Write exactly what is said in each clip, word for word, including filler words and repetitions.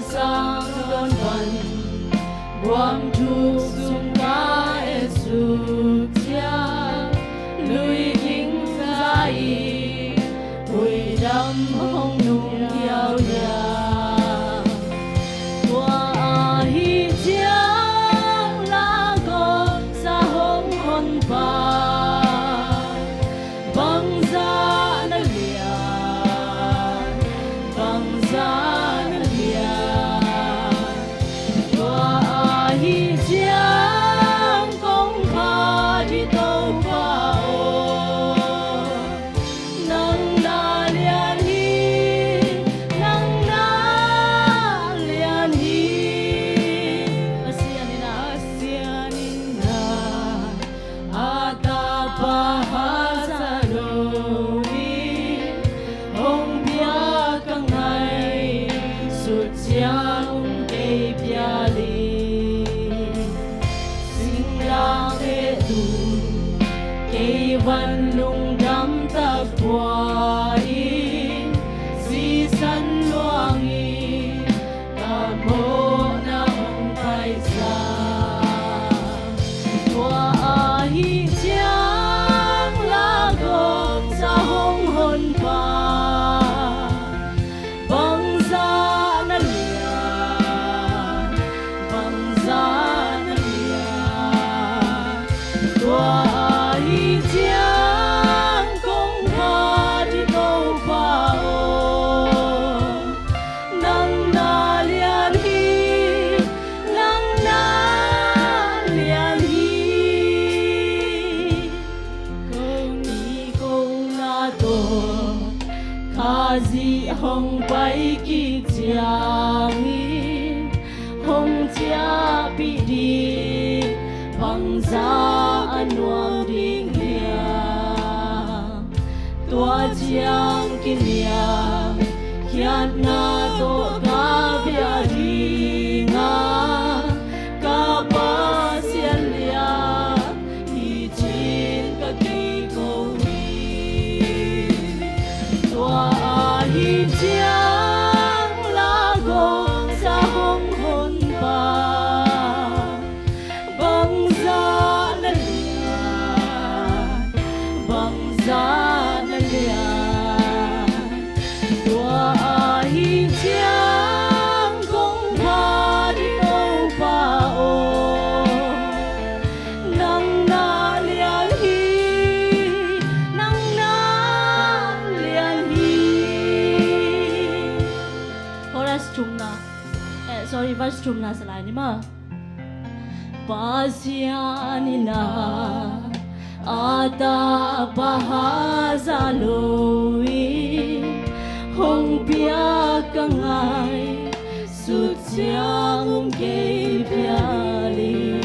Sang dawn pan guam thuk sung ka et suk ciang, lui ging za i puidam hong nung hiauhiau. Tua ahi ciang la gawmsa hong honpa, bangzah na lian, bangzah na lian. Tua ahi ciang kong phat hi Topa aw, nang na lian hi, nang na lian hi. Pasian in a, Pasian in a, a tapa haza lo in hong piak ka ngaihsut ciang hong kei pial hi. Singlamteh tun keivan lungdam takpua in, sisan luang in ka mawhna hong paisa. Tua ahi ciang la gawmsa hong honpa, bangzah na lian, bangzah na lian. Tua ahi ciang kong phat hi Topa aw, nang na lian hi, nang na lian hi. Ko ni ko na tawh Khazih hong pai kik ciangin, hong ciahpih ding bangzah a nuam ding hiam? Tua ciang kiniamkhiatna tawh ka bia ding a, ka Pasian lian hi ci-in ka kiko hi. Tua ahi ciang la gawmsa hong honpa, bangzah na lian, bangzah na lian. Tua ahi ciang kong phat hi Topa aw, nang na lian hi, nang na lian hi. Chorus thumna, eh, sorry, verse thumna sa lai ni maw. Pasian in a, a tapa haza lo in hong piak ka ngaihsut ciang hong kei pial hi.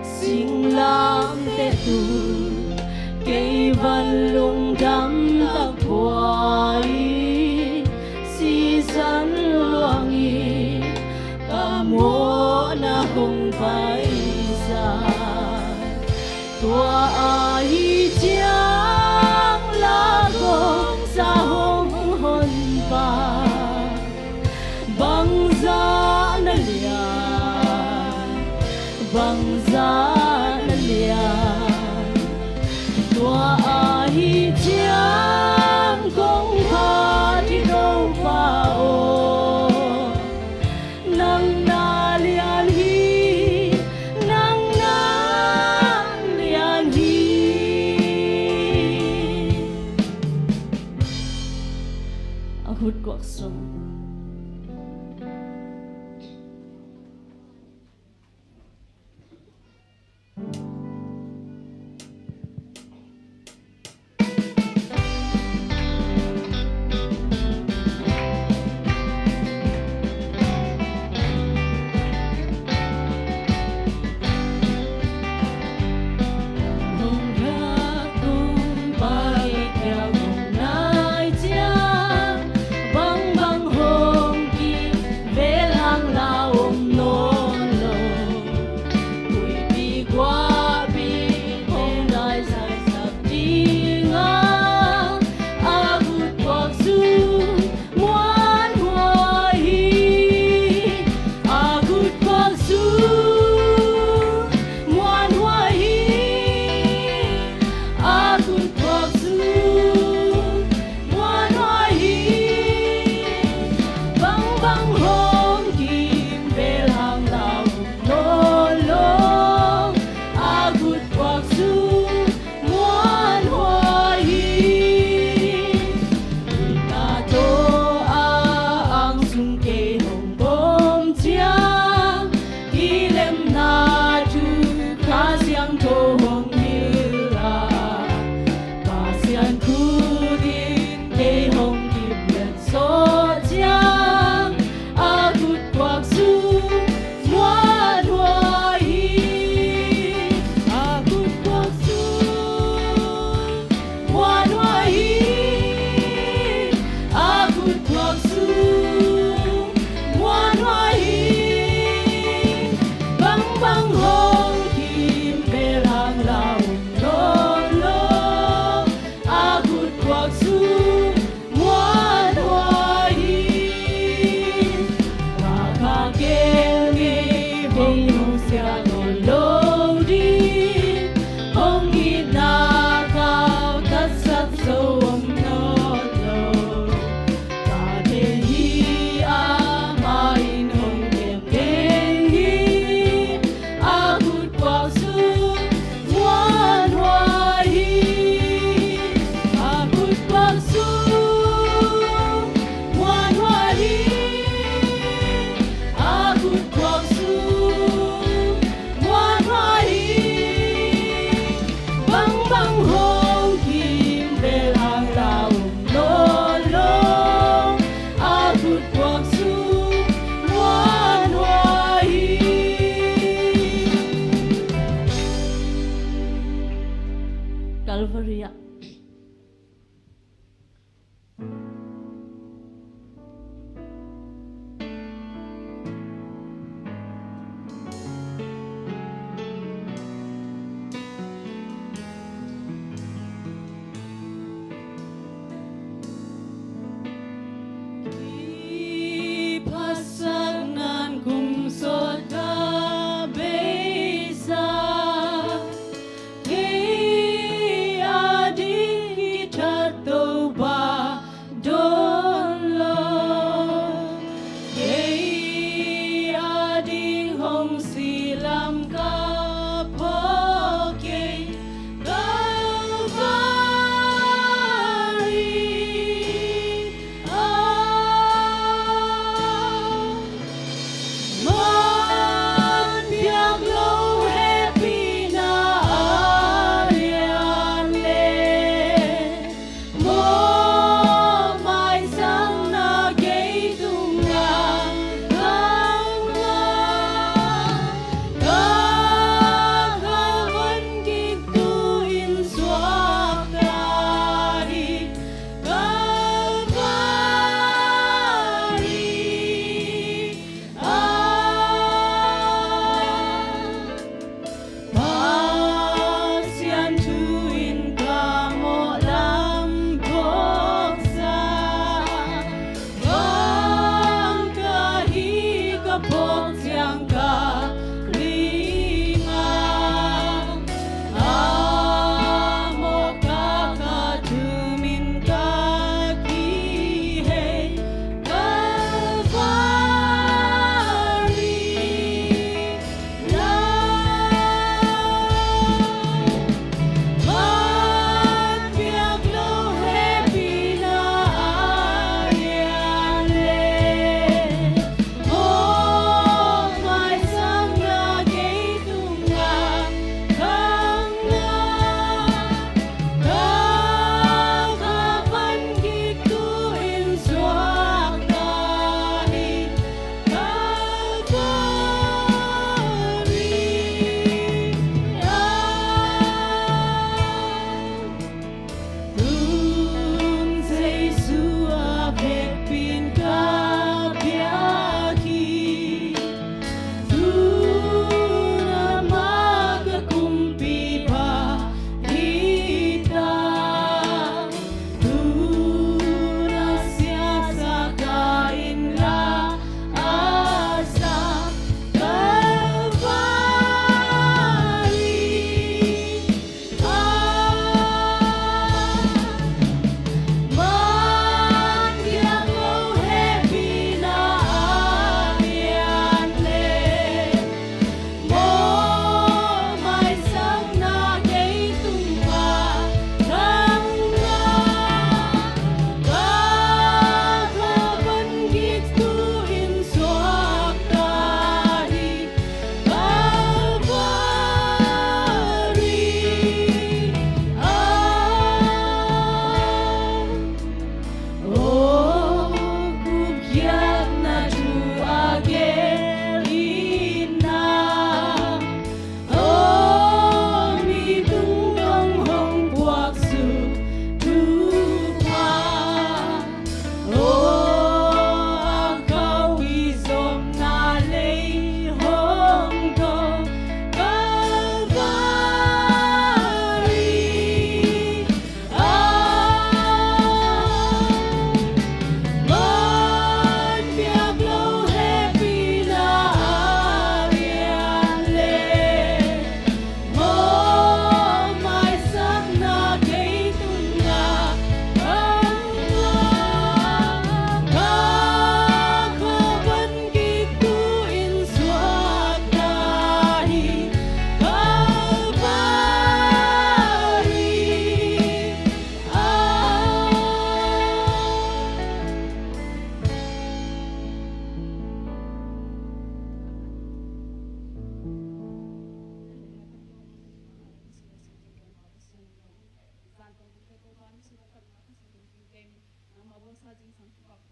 Singlamteh tun keivan lungdam takpua in, sisan luang in ka mawhna hong paisa. Tua ahi ciang la gawmsa hong honpa, bangzah na lian, bangzah na lian. Tua ahi ciang kong phat hi Topa aw, nang na lian hi, nang na lian hi. A khut kuak sung.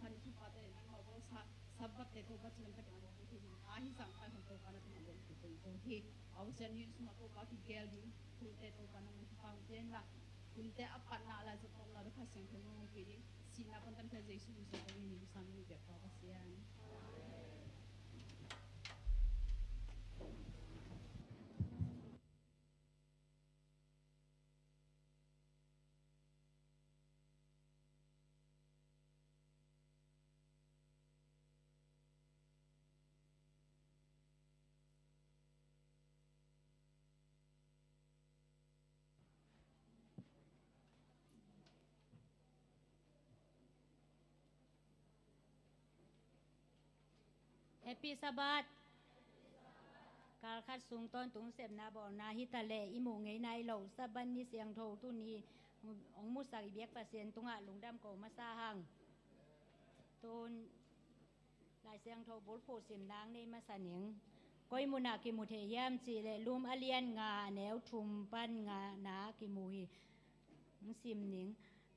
Kan thupha te nangmah bawlsa, Sabbath te Topa ci lam takin a bawltu hi ding a, hih sang pai hong Topa na tungah bawltu kong ko hi. A Pasian hih sungah Topa kigel ding thu te Topa nangmah thupha hong pia inla, hun te a patna a lai zot tawmna bek Kha Siangtho nong hong pia ding, sihna pan tanpia Jesu Khrist tungah hong hing sang in biak Pa Pasian. Happy Sabbath. Kal khat sung tawntung sepna bawlna hi ta leh i muh ngei nai lo Sabbath ni siangtho tuni hong musak i biak Pasian tungah lungdam ko masa hang. Tun Lai Siangtho bulphuh simna hong nei masa ning. Koi munah kimu thei hiam cih leh Rom a lian nga a neu thum pan ngana kimu hi. Hong sim ning.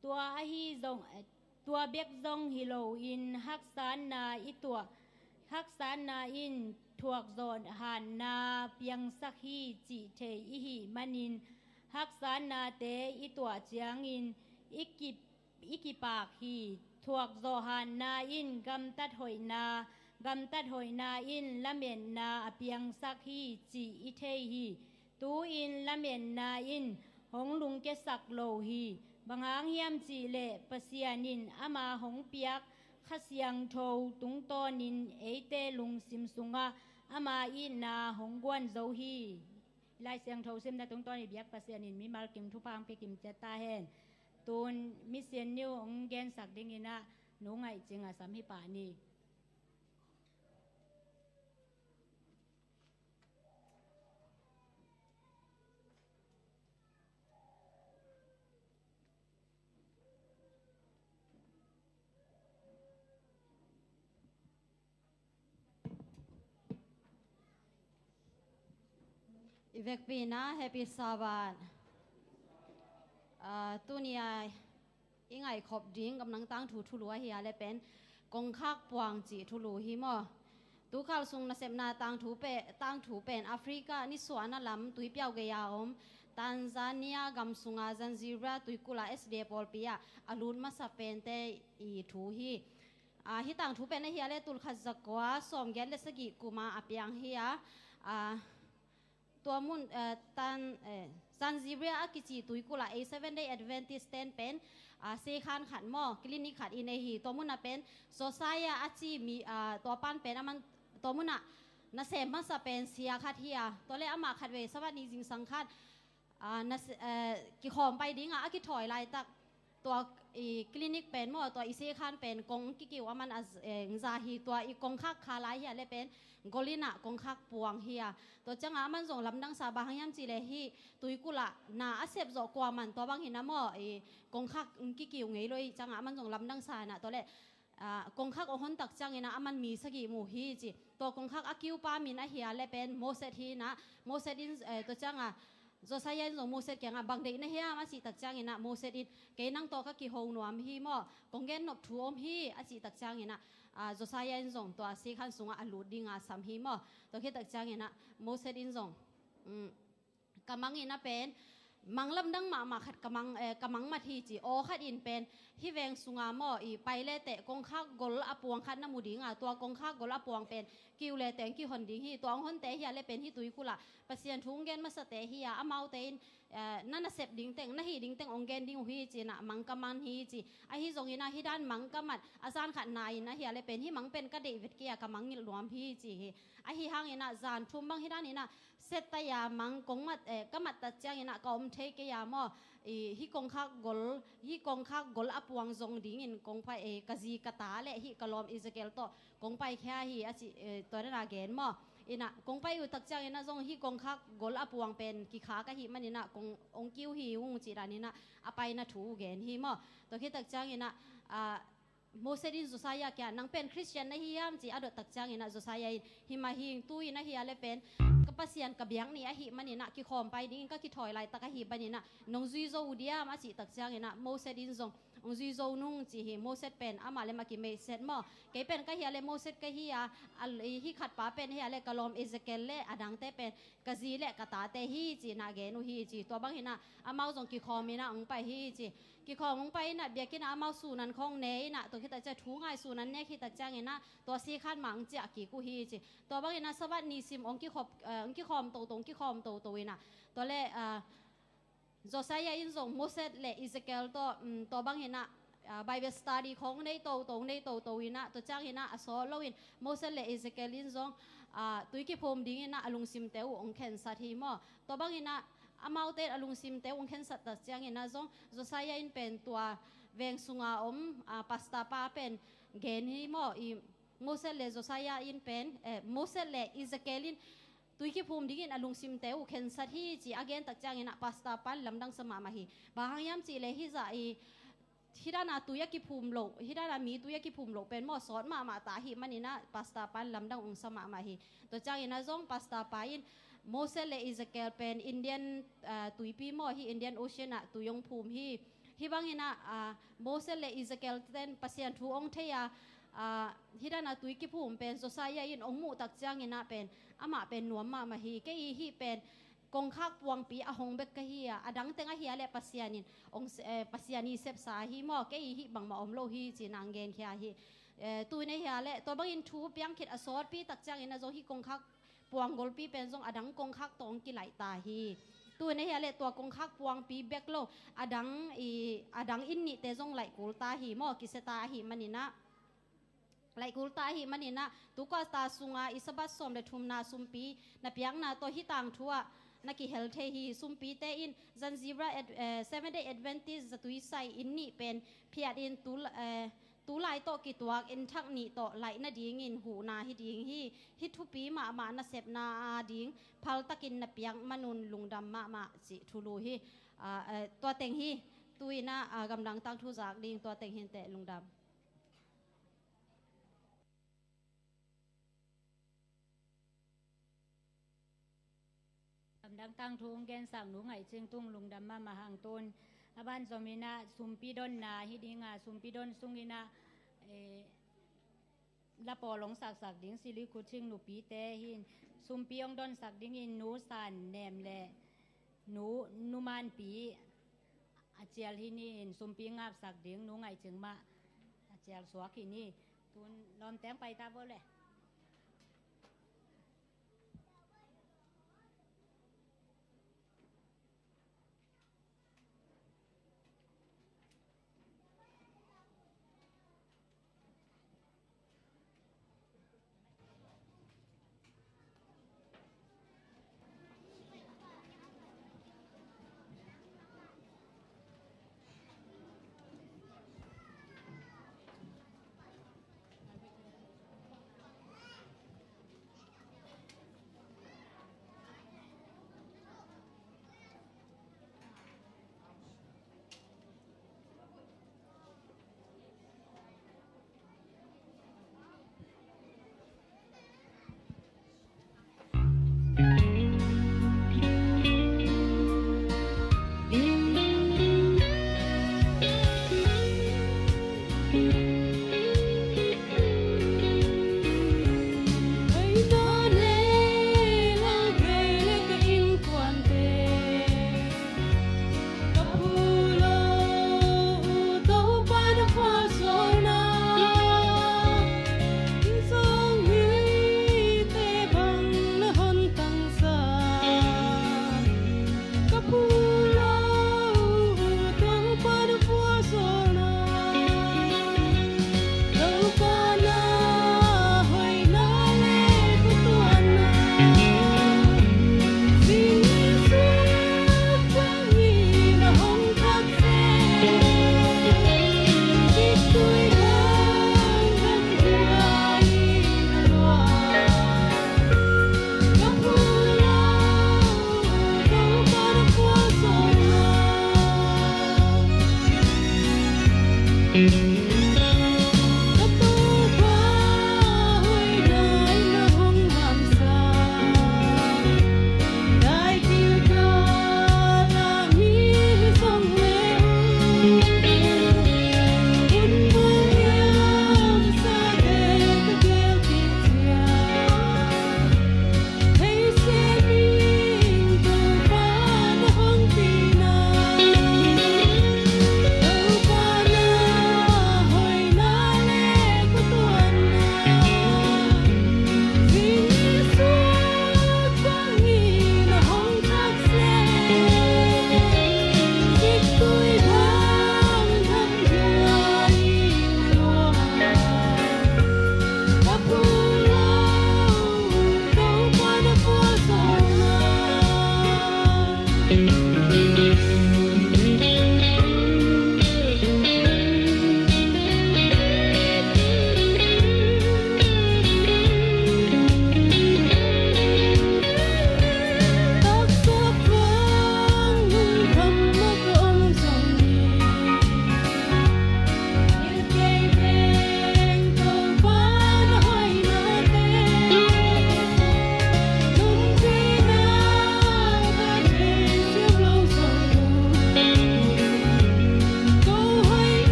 Tua ahi zong, eh, tua bek zong hi loin haksatna i tuah, haksatna in thuakzawh hanna piangsak hi cih thei i hih manin, haksatnate i tuah ciangin i kip i kipak hi. Thuakzawh hanna in gamtat hoihna, gamtat hoihna in lametna a piangsak hi cih i thei hi. Tu-in lametna in hong lungkiasak lo hi. Bang hang hiam cih leh Pasian in ama hong piak Kha Siangtho tungtawnin eite lungsim sungah ama itna hong guan zo hi. Lai Siangtho simna tungtawn i biak Pasian in mimal kim thupha hong pia kim ciat ta hen. Tun Mission New hong gensak dingin ah Nu Ngaih Cing a sam hi pah ni. I vekpi in ah Happy Sabbath. Ah, tuni a i ngaihkhop ding gamdang tangthu thulu ahi a leh pen kongkhak puang cih thulu hi maw? Tukhal sung nasepna tangthu pe, tangthu pen Africa nisuahna lam tuipiau gei-a om Tanzania gam sunga Zanzibar tuikulh ah S D A pawlpi ah a lut masa pente i thu hi. Ah, hih tangthu pen ahi a leh tulkhat zakua sawmgiat le sagih kuma a piang hi a, ah, tua mun, eh, tan, eh, Zanzibar a kici tuikulh ah ei Seven Day Adventist ten pen, ah, sekhan khat maw, clinic khat i nei hi. Tua munah pen Josiah a ci mi, ah, tua pan pen aman tua munah nasem masa pen sia khat hi a, tua leh amah khatvei Sabbath ni zingsang khat, ah, na, eh, kikhawm pai dingah a kithawi laitak tua i clinic pen maw, tua i sekhan pen kong kikiu aman a, eh, za hi. Tua i kongkhak kha lai hi a leh pen gol in ah kongkhak puang hi a. Tua ciangah aman zong lamdang sa, bang hang hiam cih leh hih tuikulh ah na a sep zawh kuaman tua bang hi na maw, i kongkhak kikiu ngei lo i ciangah aman zong lamdang sa in ah, tua leh ah, kongkhak hong hon tak ciangin ah aman mi sagih mu hi ci. Tua kongkhak a kiupa min ahi a leh pen Moses hi in ah, Moses in, eh, tua ciangah Josiah in zong Moses kiangah bang deih na hiam a cih tak ciangin ah Moses in kei nang tawh ka kiho nuam hi maw, kong gen nop thu om hi a cih tak ciangin ah, ah, Josiah in zong tua sekhan sungah a lut dinga sam hi maw. Tua khit tak ciangin ah Moses in zong, mm, ka mang in a pen mang lamdang mahmah khat ka mang, eh, ka mang mat hi ci. Aw khat in pen hih veng sunga maw, i pai leteh kongkhak gol a puang khat na mu dinga, tua kongkhak gol a puang pen kiu leteh hong kihon ding hi. Tua hong honte hi a leh pen hih tuikulh ah Pasian thu hong gen masate hi a, amaute in, eh, na nasep ding teng, na hih ding teng hong gen ding uh hi ci in ah mang ka man hi ci. Ahi zongin ah hih dan mang ka mat a zan khat na in ahi a leh pen hih mang pen ka deih vet kei a, ka mangngilh nuam hi ci hi. Ahi hangin ah zan thum bang hih dan in ah set ta a, mang kong mat, eh, ka mat tak ciangin ah ka om thei kei a maw. I, hih kongkhak gol, hih kongkhak gol a puang zong dingin kong pai, eh, ka zi ka ta leh hih ka lawm Ezekiel tawh kong paikhia hi a ci, eh, tua dan a gen maw. In ah kong pai uh tak ciangin ah zong hih kongkhak gol a puang pen kikhak ahih manin ah kong hong kiu hi ung cih danin ah a paina thu uh gen hi maw. Tua khit tak ciangin ah, ah, Moses in Josiah kiangah nang pen Christian na hi hiam ci a dot tak ciangin ah Josiah in hi mah hing, tu-in ahi a leh pen ka Pasian ka biak ni ahih manin ah kikhawm pai dingin ka kithawi laitak ahih manin ah nong zui zo uh diam a cih tak ciangin ah Moses in zong hong zui zo nung ci hi. Moses pen amah le mah kimeihset maw. Kei pen ka hia le Moses ka hi a, a, hih khat pa pen hia le ka lawm Ezekiel le a dangte pen ka zi le ka tate hi ci-in ah gen uh hi ci. Tua bang hi-in ah amau zong kikhawm in ah hong pai hi ci. Kikhawm hong pai in ah biakinn ah amau sunan khawng ne in ah, tua khit tak ciang thu ngai sunan nek khit tak ciangin ah tua si khan mah hong ciah kik uh hi ci. Tua bang hi-in ah Sabbath ni sim hong kikhop, eh, hong kikhawm toto, hong kikhawm toto in ah. Tua le, ah, Josiah in zong Moses le Ezekiel tawh, um, tua bang hi-in ah, ah, Bible study khawng nei toto, nei toto in ah, tua ciangin ah a sawt loin Moses le Ezekiel in zong, ah, tui kiphum dingin ah a lungsimte uh hong khensat hi maw. Tua bang hi-in ah amaute a lungsimte uh hong khensat tak ciangin ah zong Josiah in pen tua veng sunga om, ah, pastor pa pen gen hi maw. I Moses le Josiah in pen, eh, Moses le Ezekiel in tui kiphum dingin a lungsimte uh khensat hi ci a gen tak ciangin ah pastor pa in lamdang sa mahmah hi. Bang hang hiam cih leh hih zah i, hih dan a tui a kiphum loh, hih dan a mi tui a kiphum loh pen maw sawt mahmah ta ahih manin ah pastor pa in lamdang hong sa mahmah hi. Tua ciangin ah zong pastor pa in Moses le Ezekiel pen Indian, ah, tuipi maw, hih Indian Ocean ah tui hong phum hi. Hih bangin ah, ah, Moses le Ezekiel ten Pasian thu hong thei a, ah, hih dan a tui kiphum pen Josiah in hong muh tak ciangin ah pen amah pen nuam mahmah hi. Kei i hih pen kongkhak puangpi a hong bek ka hi a, a dang teng ahi a leh Pasian in hong se-, eh, Pasian i sepsa hi maw, kei i hih bangmah om lo hi ci-in ah hong genkhia hi. Eh, tu-in ahi a leh tua bangin thu piang khit a sawtpi tak ciangin ah zong hih kongkhak puang golpi pen zong a dang kongkhak tawh hong kilaih ta hi. Tu-in ahi a leh tua kongkhak puangpi bek lo, a dang i, a dang inn nihte zong laih kul ta hi maw, kisia ta ahih manin ah. Laih kul ta ahih manin ah, tu quarter sunga i Sabbath sawm le thumna sumpi na piakna tawh hih tangthu ah na kihel thei hi. Sumpite in Zanzibar Ad-, eh, Seventh Day Adventist zatui sai inn nih pen phiat in tu, eh, tu lai tawh kituak inn thak nih tawh laih nadingin huhna hi ding hi. Hih thupi mahmah nasepna ading phaltakin na piak man un lungdam mahmah cih thulu hi. Ah, eh, tua teng hi. Tu-in ah, ah, gamdang tangthu zak ding tua teng hi inteh, lungdam. Gamdang tangthu hong gensak Nu Ngaih Cing tung lungdam mahmah hang. Tu-in a ban zom in ah sumpi donna hi ding a, sumpi don sungin ah, eh, lapawl hong saksak ding Sili Khuching nupite hi in, sumpi hong donsak dingin Nu San Nem le Nu, Nu Manpi a cial hi ni in, sumpi ngapsak ding Nu Ngaih Cing mah a cial suak hi ni. Tu-in lawmteng pai ta vo le.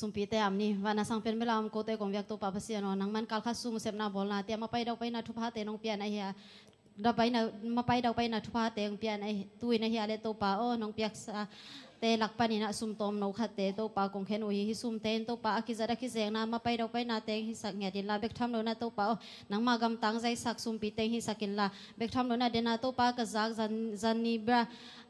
Sumpite am ni, van a sang pen bel a om kote kong biak Topa Pasian aw, nangman kal khat sung sepna bawlna te a mapai daupaina thuphate nong pia na hi a, daupaina, mapai daupaina thuphate hong pia na hi, tu-in ahi a le Topa aw, nong piaksa te lak panin ah sum tawmno khatte Topa kong khen uh hi. Hih sumte in Topa a kizat a kizekna mapai daupaina teng hisak ngiat inla, bek tham lo in ah Topa aw, nangma gamtang zaisak sumpi teng hisak inla, bek tham lo in ah den a Topa ka zak zan, zan ni bra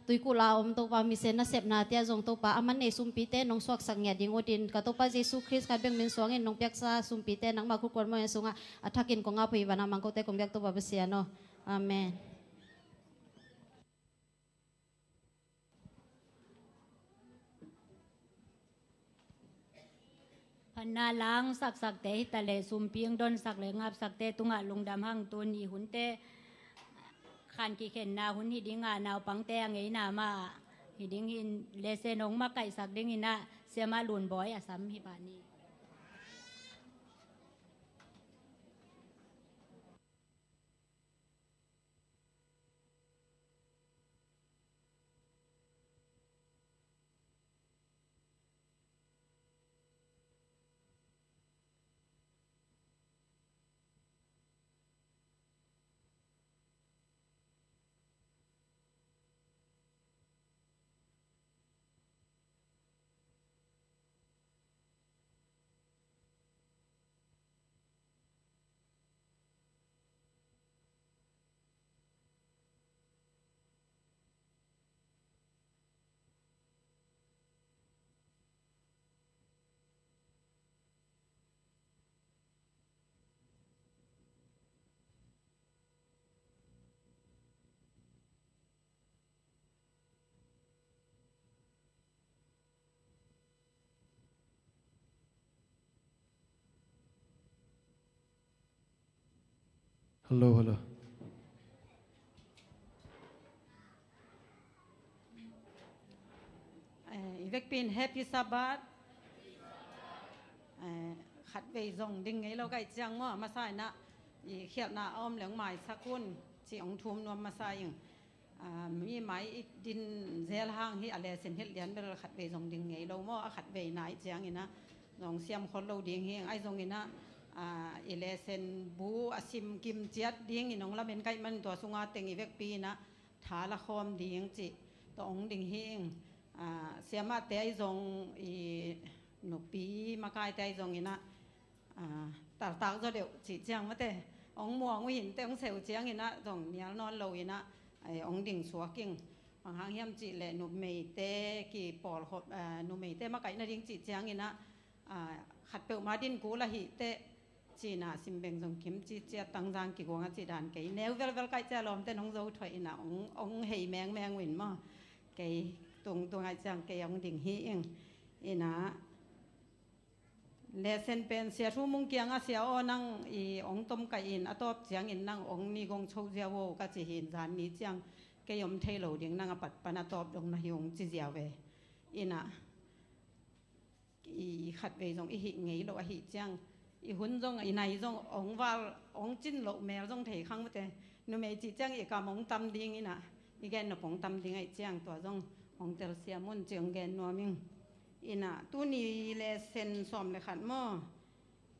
tuikulh a om Topa, mission nasepna te ah zong Topa a man nei sumpite nong suaksak ngiat ding utin, ka Topa Jesu Khrist khat bek min suangin nong piaksa sumpite nangma khutkuan mawh sungah a thakin kong ap uh hi. Van a mang kote kong biak Topa Pasian aw. Amen. Phatna la hong saksakte hi ta leh, sumpi hong donsak le ngapsakte tungah lungdam hang. Tun i hunte khan kikhenna hun hi ding a, naupangte a ngeina mah hi ding hi in, lesson hong makaihsak dingin ah Siamah Lun Bawi a sam hi pah ni. Hello, hello. Eh, i vekpi in Happy Sabbath. Eh, khatvei zong ding ngei lo ka hih ciang maw, a masa in ah i khialhna a om leh hong maisak un ci hong thum nuam masa ing. Ah, mi mai i din zel hang hi a, lesson hilh lian bel khatvei zong ding ngei lo maw, a khatvei na hih ciangin ah zong siam khol lo ding hi ing. Ahi zongin ah, ah, i lesson bu a sim kim ciat dingin hong lamen ka hih manin tua sunga teng i vekpi in ah tha la khawm ding cih tawh hong ding hi ing. Ah, siamahte ahi zong, i nupi makaite ahi zongin ah, ah, taltak zaw deuh cih ciang mate, hong muang uh hinteh hong seh uh ciangin ah zong nial nawn lo in ah, eh, hong ding suak ing. Bang hang hiam cih leh numeite kipawlkhop, ah, numeite makaih nading cih ciangin ah, ah, khatpeuh ma din kul ahih teh ci-in ah simbeng zong kim ci ciat, tangzang kiguang a cih dan kei. Neu velvel ka hih ciang lawmte'n hong zo thuah in ah hong, hong hei mengmeng uh in maw. Kei tung tung a hih ciang kei hong ding hi ing. In ah lesson pen Sia Thu Mung kiangah, Sia aw, nang i hong tomkaih in a tawp ciangin nang hong ni gong cho ziau o ka ci hi in, zan ni ciang kei om thei lo ding, nang a pat pan a tawp dong na hi ung ci ziau ve. In ah i khatvei zong i hih ngei lo ahih ciang, i hun zong, i nai zong hong val, hong cin loh mel zong thei khang mate. Numei cih ciang i kam hong tam ding in ah, i gennop hong tam ding ahih ciang tua zong hong telsiam un ci hong gen nuam ing. In ah tuni lesson sawm le khat maw,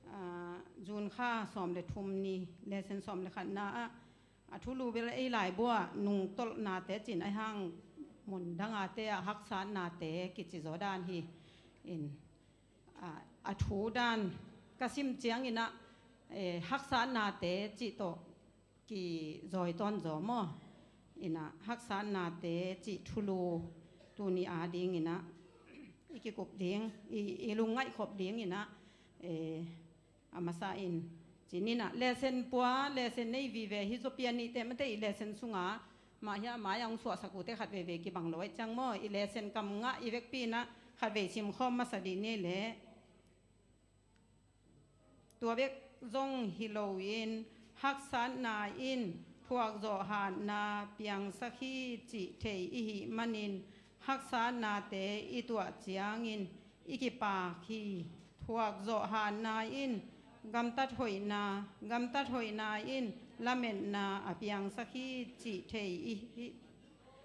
ah, June kha sawm le thum ni lesson sawm le khatna ah, a thulu bel ei laibu ah nungtolhnate ci-in, ahi hang mun dangate ah haksatnate kici zaw dan hi. In, ah, a thu dan ka sim ciangin ah, eh, haksatnate cih tawh kizawi tawn zaw maw. In ah haksatnate cih thulu tuni a dingin ah i kikup ding, i, i lungngaih khop dingin ah, eh, a masa in ci-in ah, lesson pua, lesson nei vive hi zaw pi a, nihte mate i lesson sunga mah hiah mai a hong suahsak uhte khat veivei kibang lo ahih ciang maw, i lesson kam ngah i vekpi in ah khat vei simkhawm masa dih ni leh. Tua bek zong hi loin, haksatna in thuakzawh hatna piangsak hi cih thei i hih manin, haksatnate i tuah ciangin i kipak hi. Thuakzawh hatna in gamtat hoihna, gamtat hoihna in lametna a piangsak hi cih thei i hih.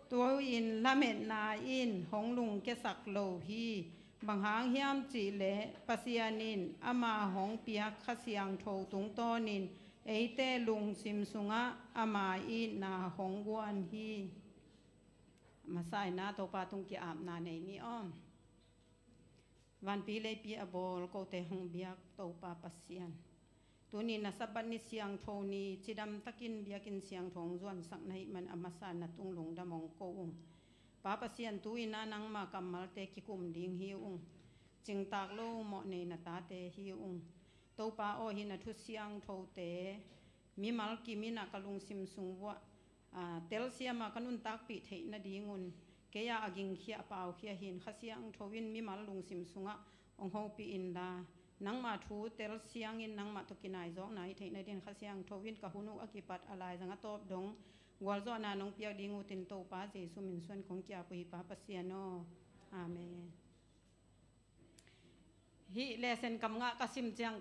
Tua in lametna in hong lungkiasak lo hi. Bang hang hiam cih leh Pasian in ama hong piak Kha Siangtho tungtawnin eite lungsim sungah ama itna hong guan hi. Masa-in ah Topa tung ki-apna nei ni aw. Vanpi leipi a bawl kote hong biak Topa Pasian, tuni na Sabbath ni siangtho ni cidam takin biakinn siangtho hong zuansak na hih man a masa na tung lungdam hong ko ung. Pa Pasian, tu-in ah nangma kammalte kikum ding hi ung. Cingtak lo mawhnei na tate hi ung. Topa aw, hih na thu siangthote mimal kim in ah ka lungsim sung vuah, aa, telsiam a ka nuntakpih theih nadingun kei a a gingkhia a paukhia hi-in Kha Siangtho in mimal lungsim sungah hong hopih inla, nangma thu telsiangin nangmah tawh kinaizawkna hih theih nadingin Kha Siangtho in ka hun uh a kipat a laizang a tawp dong gualzawhna nong piak ding utin Topa Jesu min suan kong ki-ap uh hi Pa Pasian aw. Amen. Hih lesson kam ngah ka sim ciang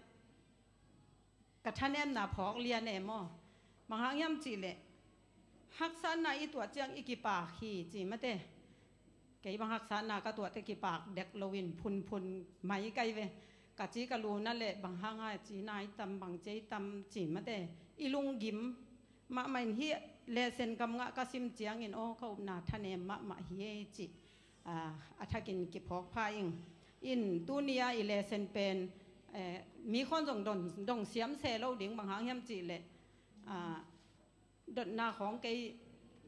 ka thanemna phawk lian e maw. Bang hang hiam cih leh haksatna i tuah ciang i kipak hi ci mate. Kei bang haksatna ka tuah teh kipak dek loin phunphun mai kai ve. Ka ci ka lu na leh bang hang a ci nai tam, bang ci tam ci mate. I lunggim mahmah in hih lesson kam ngah ka sim ciangin aw ka upna thanem mahmah hi ei cih, aa, a thakin kiphawk pha ing. In tuni a i lesson pen, eh, mi khawn zong dong, dong siam se lo ding, bang hang hiam cih leh, aa, dotna khawng kei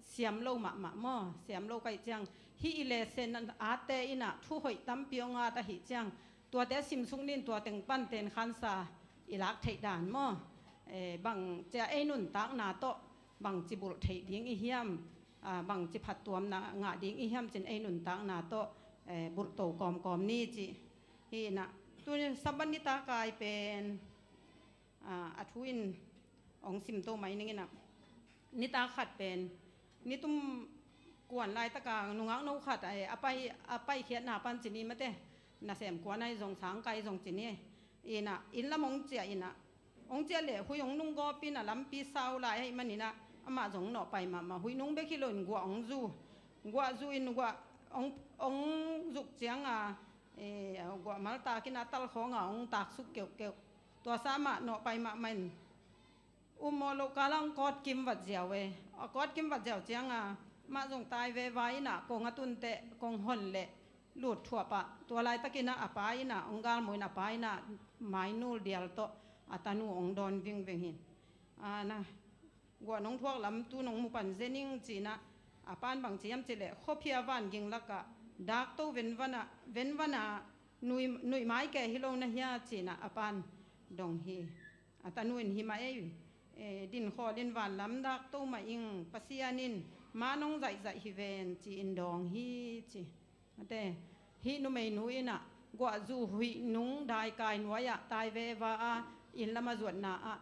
siam lo mahmah maw, siam lo ka hih ciang hih i lesson atte in ah thu hoih tampi hong at ahih ciang tuate simsuk nin, tua teng pan ten khansa i lak theih dan maw. Eh, bang cia ei nuntakna tawh bangci bulh theih ding i hiam, aa, bangci phattuamna ngah ding i hiam cin ei nuntakna tawh, eh, bulhto kawmkawm ni cih. Hi in ah tuni Sabbath nitak a i pen, aa, a thu in hong simto mai ning in ah, nitak khat pen nitum kuan laitaka nungak no khat a, a pai, a paikhiatna pan ci ni mate, nasem kuan ahi zong sangkai zong ci ni. In ah inn lam hong ciah in ah, hong ciah leh huih hong nung gawpin a lampi sau lai ahih manin ah amah zong nawhpai mahmah, huih nung bek hi loin guah hong zu. Guah zu in guah hong, hong zuk ciang a, eh, guah maltakin a talkhawng a hong taksuk keuhkeuh. Tua sa amah nawhpai mahmah in um maw loh kal ah hong kawtkim vat ziau e. A kawtkim vat ziau ciang a mah zong tai veva in ah kong a tun teh kong hon leh lut thuah pah. Tua laitakin ah a pa in ah hong galmuh in a pa in ah mainul dial tawh a tanu hong dawn vingveng hi. A na, guah nong thuak lam tu nong mu pan ze ning ci in ah, a pan bang ci hiam cih leh khuaphia van ging lakah dakto venvan ah, venvan ah nuih, nuih mai kei hi lo na hia ci in ah a pan dong hi. A tanu in hi mah ei, eh, dinkhawl in van lam dakto mah ing, Pasian in ma nong zaihzaih hi ven ci in dawng hi ci. Mate, hih numeinu in ah guah zu huih nung daikai nuai ah tai veva a inn lam a zuatna ah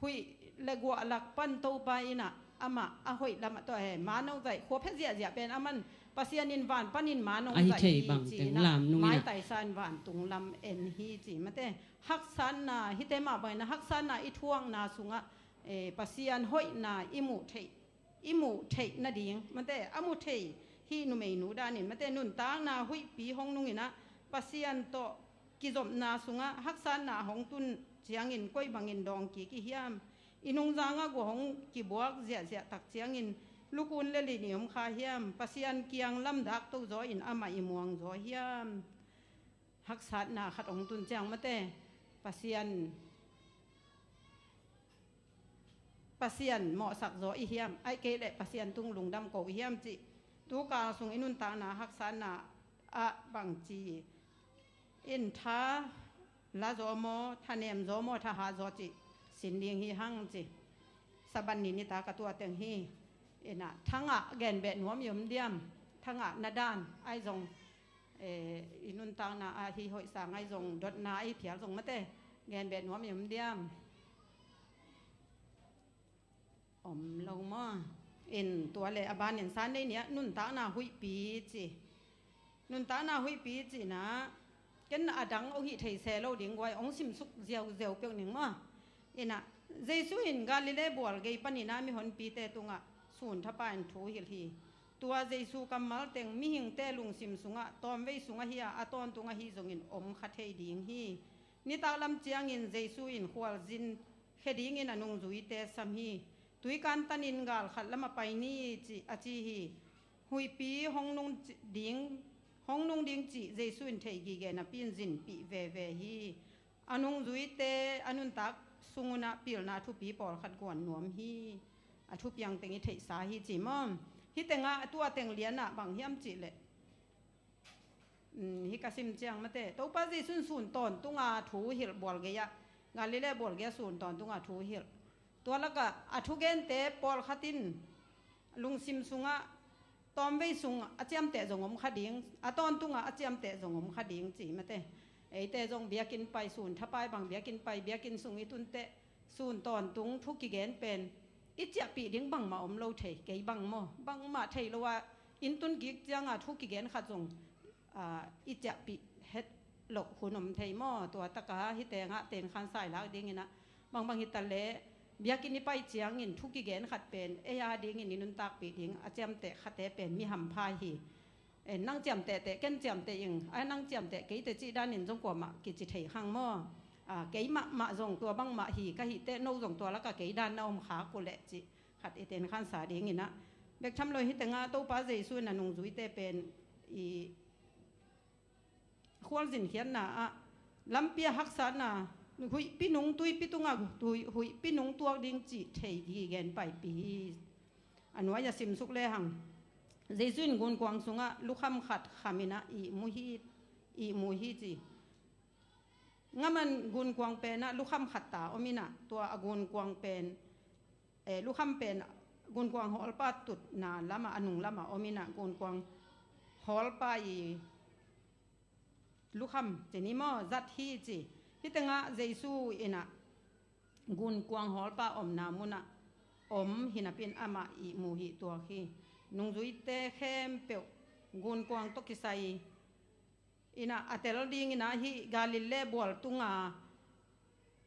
huih le guah lak pan Topa in ah amah a hoih lam ah tawh he ma nong zaih, khua phe ziahziah pen a man Pasian in van panin ma nong zaih hi ci in ah maitaisan vantung lam en hi ci mate. Haksatna hite mah bangin ah haksatna i thuakna sungah, eh, Pasian hoihna i muh theih, i muh theih nading mate, a mu thei hih numeinu danin mate, nuntakna huihpi hong nung in ah Pasian tawh kizopna sungah haksatna hong tun ciangin koi bangin dawng kik i hiam? I nungzangah guah hong kibuak ziahziah tak ciangin lukun le lin i om kha hiam? Pasian kiang lam dakto zaw in amah i muang zaw hiam? Haksatna khat hong tun ciang mate, Pasian, Pasian mawhsak zaw i hiam? Ahih kei leh Pasian tung lungdam ko i hiam cih, tukal sung i nuntakna haksatna ah bangci in tha la zaw maw, thanem zaw maw, thahat zaw cih sin ding hi hang ci. Sabbath ni nitak a tua teng hi. In ah thangah genbeh nuam i om diam? Thangah na dan ahi zong, eh, i nuntakna ah hi hoih sang ahi zong, dotna ahi phial zong mate, genbeh nuam i om diam? Om lo maw? In tua le a banin Sunday ni ah nuntakna huihpi ci. Nuntakna huihpi ci in ah ken a dang hong hih thei se lo ding guai, hong simsuk ziauziau peuh ning maw? In ah Jesu in Galilee bual gei panin ah mihonpite tungah sun thapa in thu hilh hi. Tua Jesu kammal teng mihingte lungsim sungah tawmvei sung ahi a, a tawntung ahi zongin om kha thei ding hi. Nitak lam ciangin Jesu in khualzin khia dingin a nungzuite sam hi. Tui kantanin gal khat lam a pai ni, ci a ci hi. Huihpi hong nung ci- ding, hong nung ding cih Jesu in thei gige napi in zinpih veve hi. A nungzuite a nuntak sung unah pilna thupi pawlkhat guan nuam hi. A thupiang teng i theihsa hi ci maw? Hih tengah, tua teng lianah bang hiam cihleh, um, hih ka sim ciang mate, Topa Jesu in sun tawntunga thu hilh bual gei-ah, Galilee bual gei-ah sun tawntunga thu hilh. Tua lakah a thugente pawlkhat in lungsim sungah tawmvei sung a ciamteh zong om kha ding, a tawntungah a ciamteh zong om kha ding ci mate. Eite zong biakinn pai, sun thapai bang biakinn pai, biakinn sung i tunteh sun tawntung thu kigen pen i ciahpih ding bangmah om lo thei, kei bang maw, bangmah thei lo a, inn tun kik cianga thu kigen khat zong, aa, i ciahpih het loh hun om thei maw? Tua takah hih tengah tenkhansa i lak dinginah, bangbang hi taleh biakinn i pai ciangin thu kigen khat pen ei a dingin i nuntakpih ding a ciamteh khate pen mi hampha hi. Eh, nang ciamteh teh, ken ciamteh ing, a nang ciamteh kei teh cih danin zong kuamah kici thei khang maw? Ah, kei mahmah zong tua bangmah hi ka hih teh, no zong tua lakah kei dan na om khak uh leh cih khat i tenkhansa dinginah. Bek tham lo hih tengah Topa Jesu in a nungzuite pen i khualzin khiatna ah lampi ah haksatna, huihpi nung, tuipi tungah tui, huihpi nung tuak ding cih thei gige in paipih hi. A nuai-ah simsuk lehang, Jesu in gunkuang sungah lukham khat khaminah ihmu hi, ihmu hi ci. Ngaman gunkuang penah lukham khat ta ominah, tua a gunkuang pen, eh, lukham pen gunkuang hawlpa tutna lamah, a nung lamah ominah, gunkuang hawlpa i lukham ci ni maw, zat hi ci. Hih tengah Jesu inah gunkuang hawlpa omna munah om hi napi in amah ihmu hi tuak hi. Nungzuite khempeuh gunkuang tawh kisai inah a tel dinginah hih Galilee bual tunga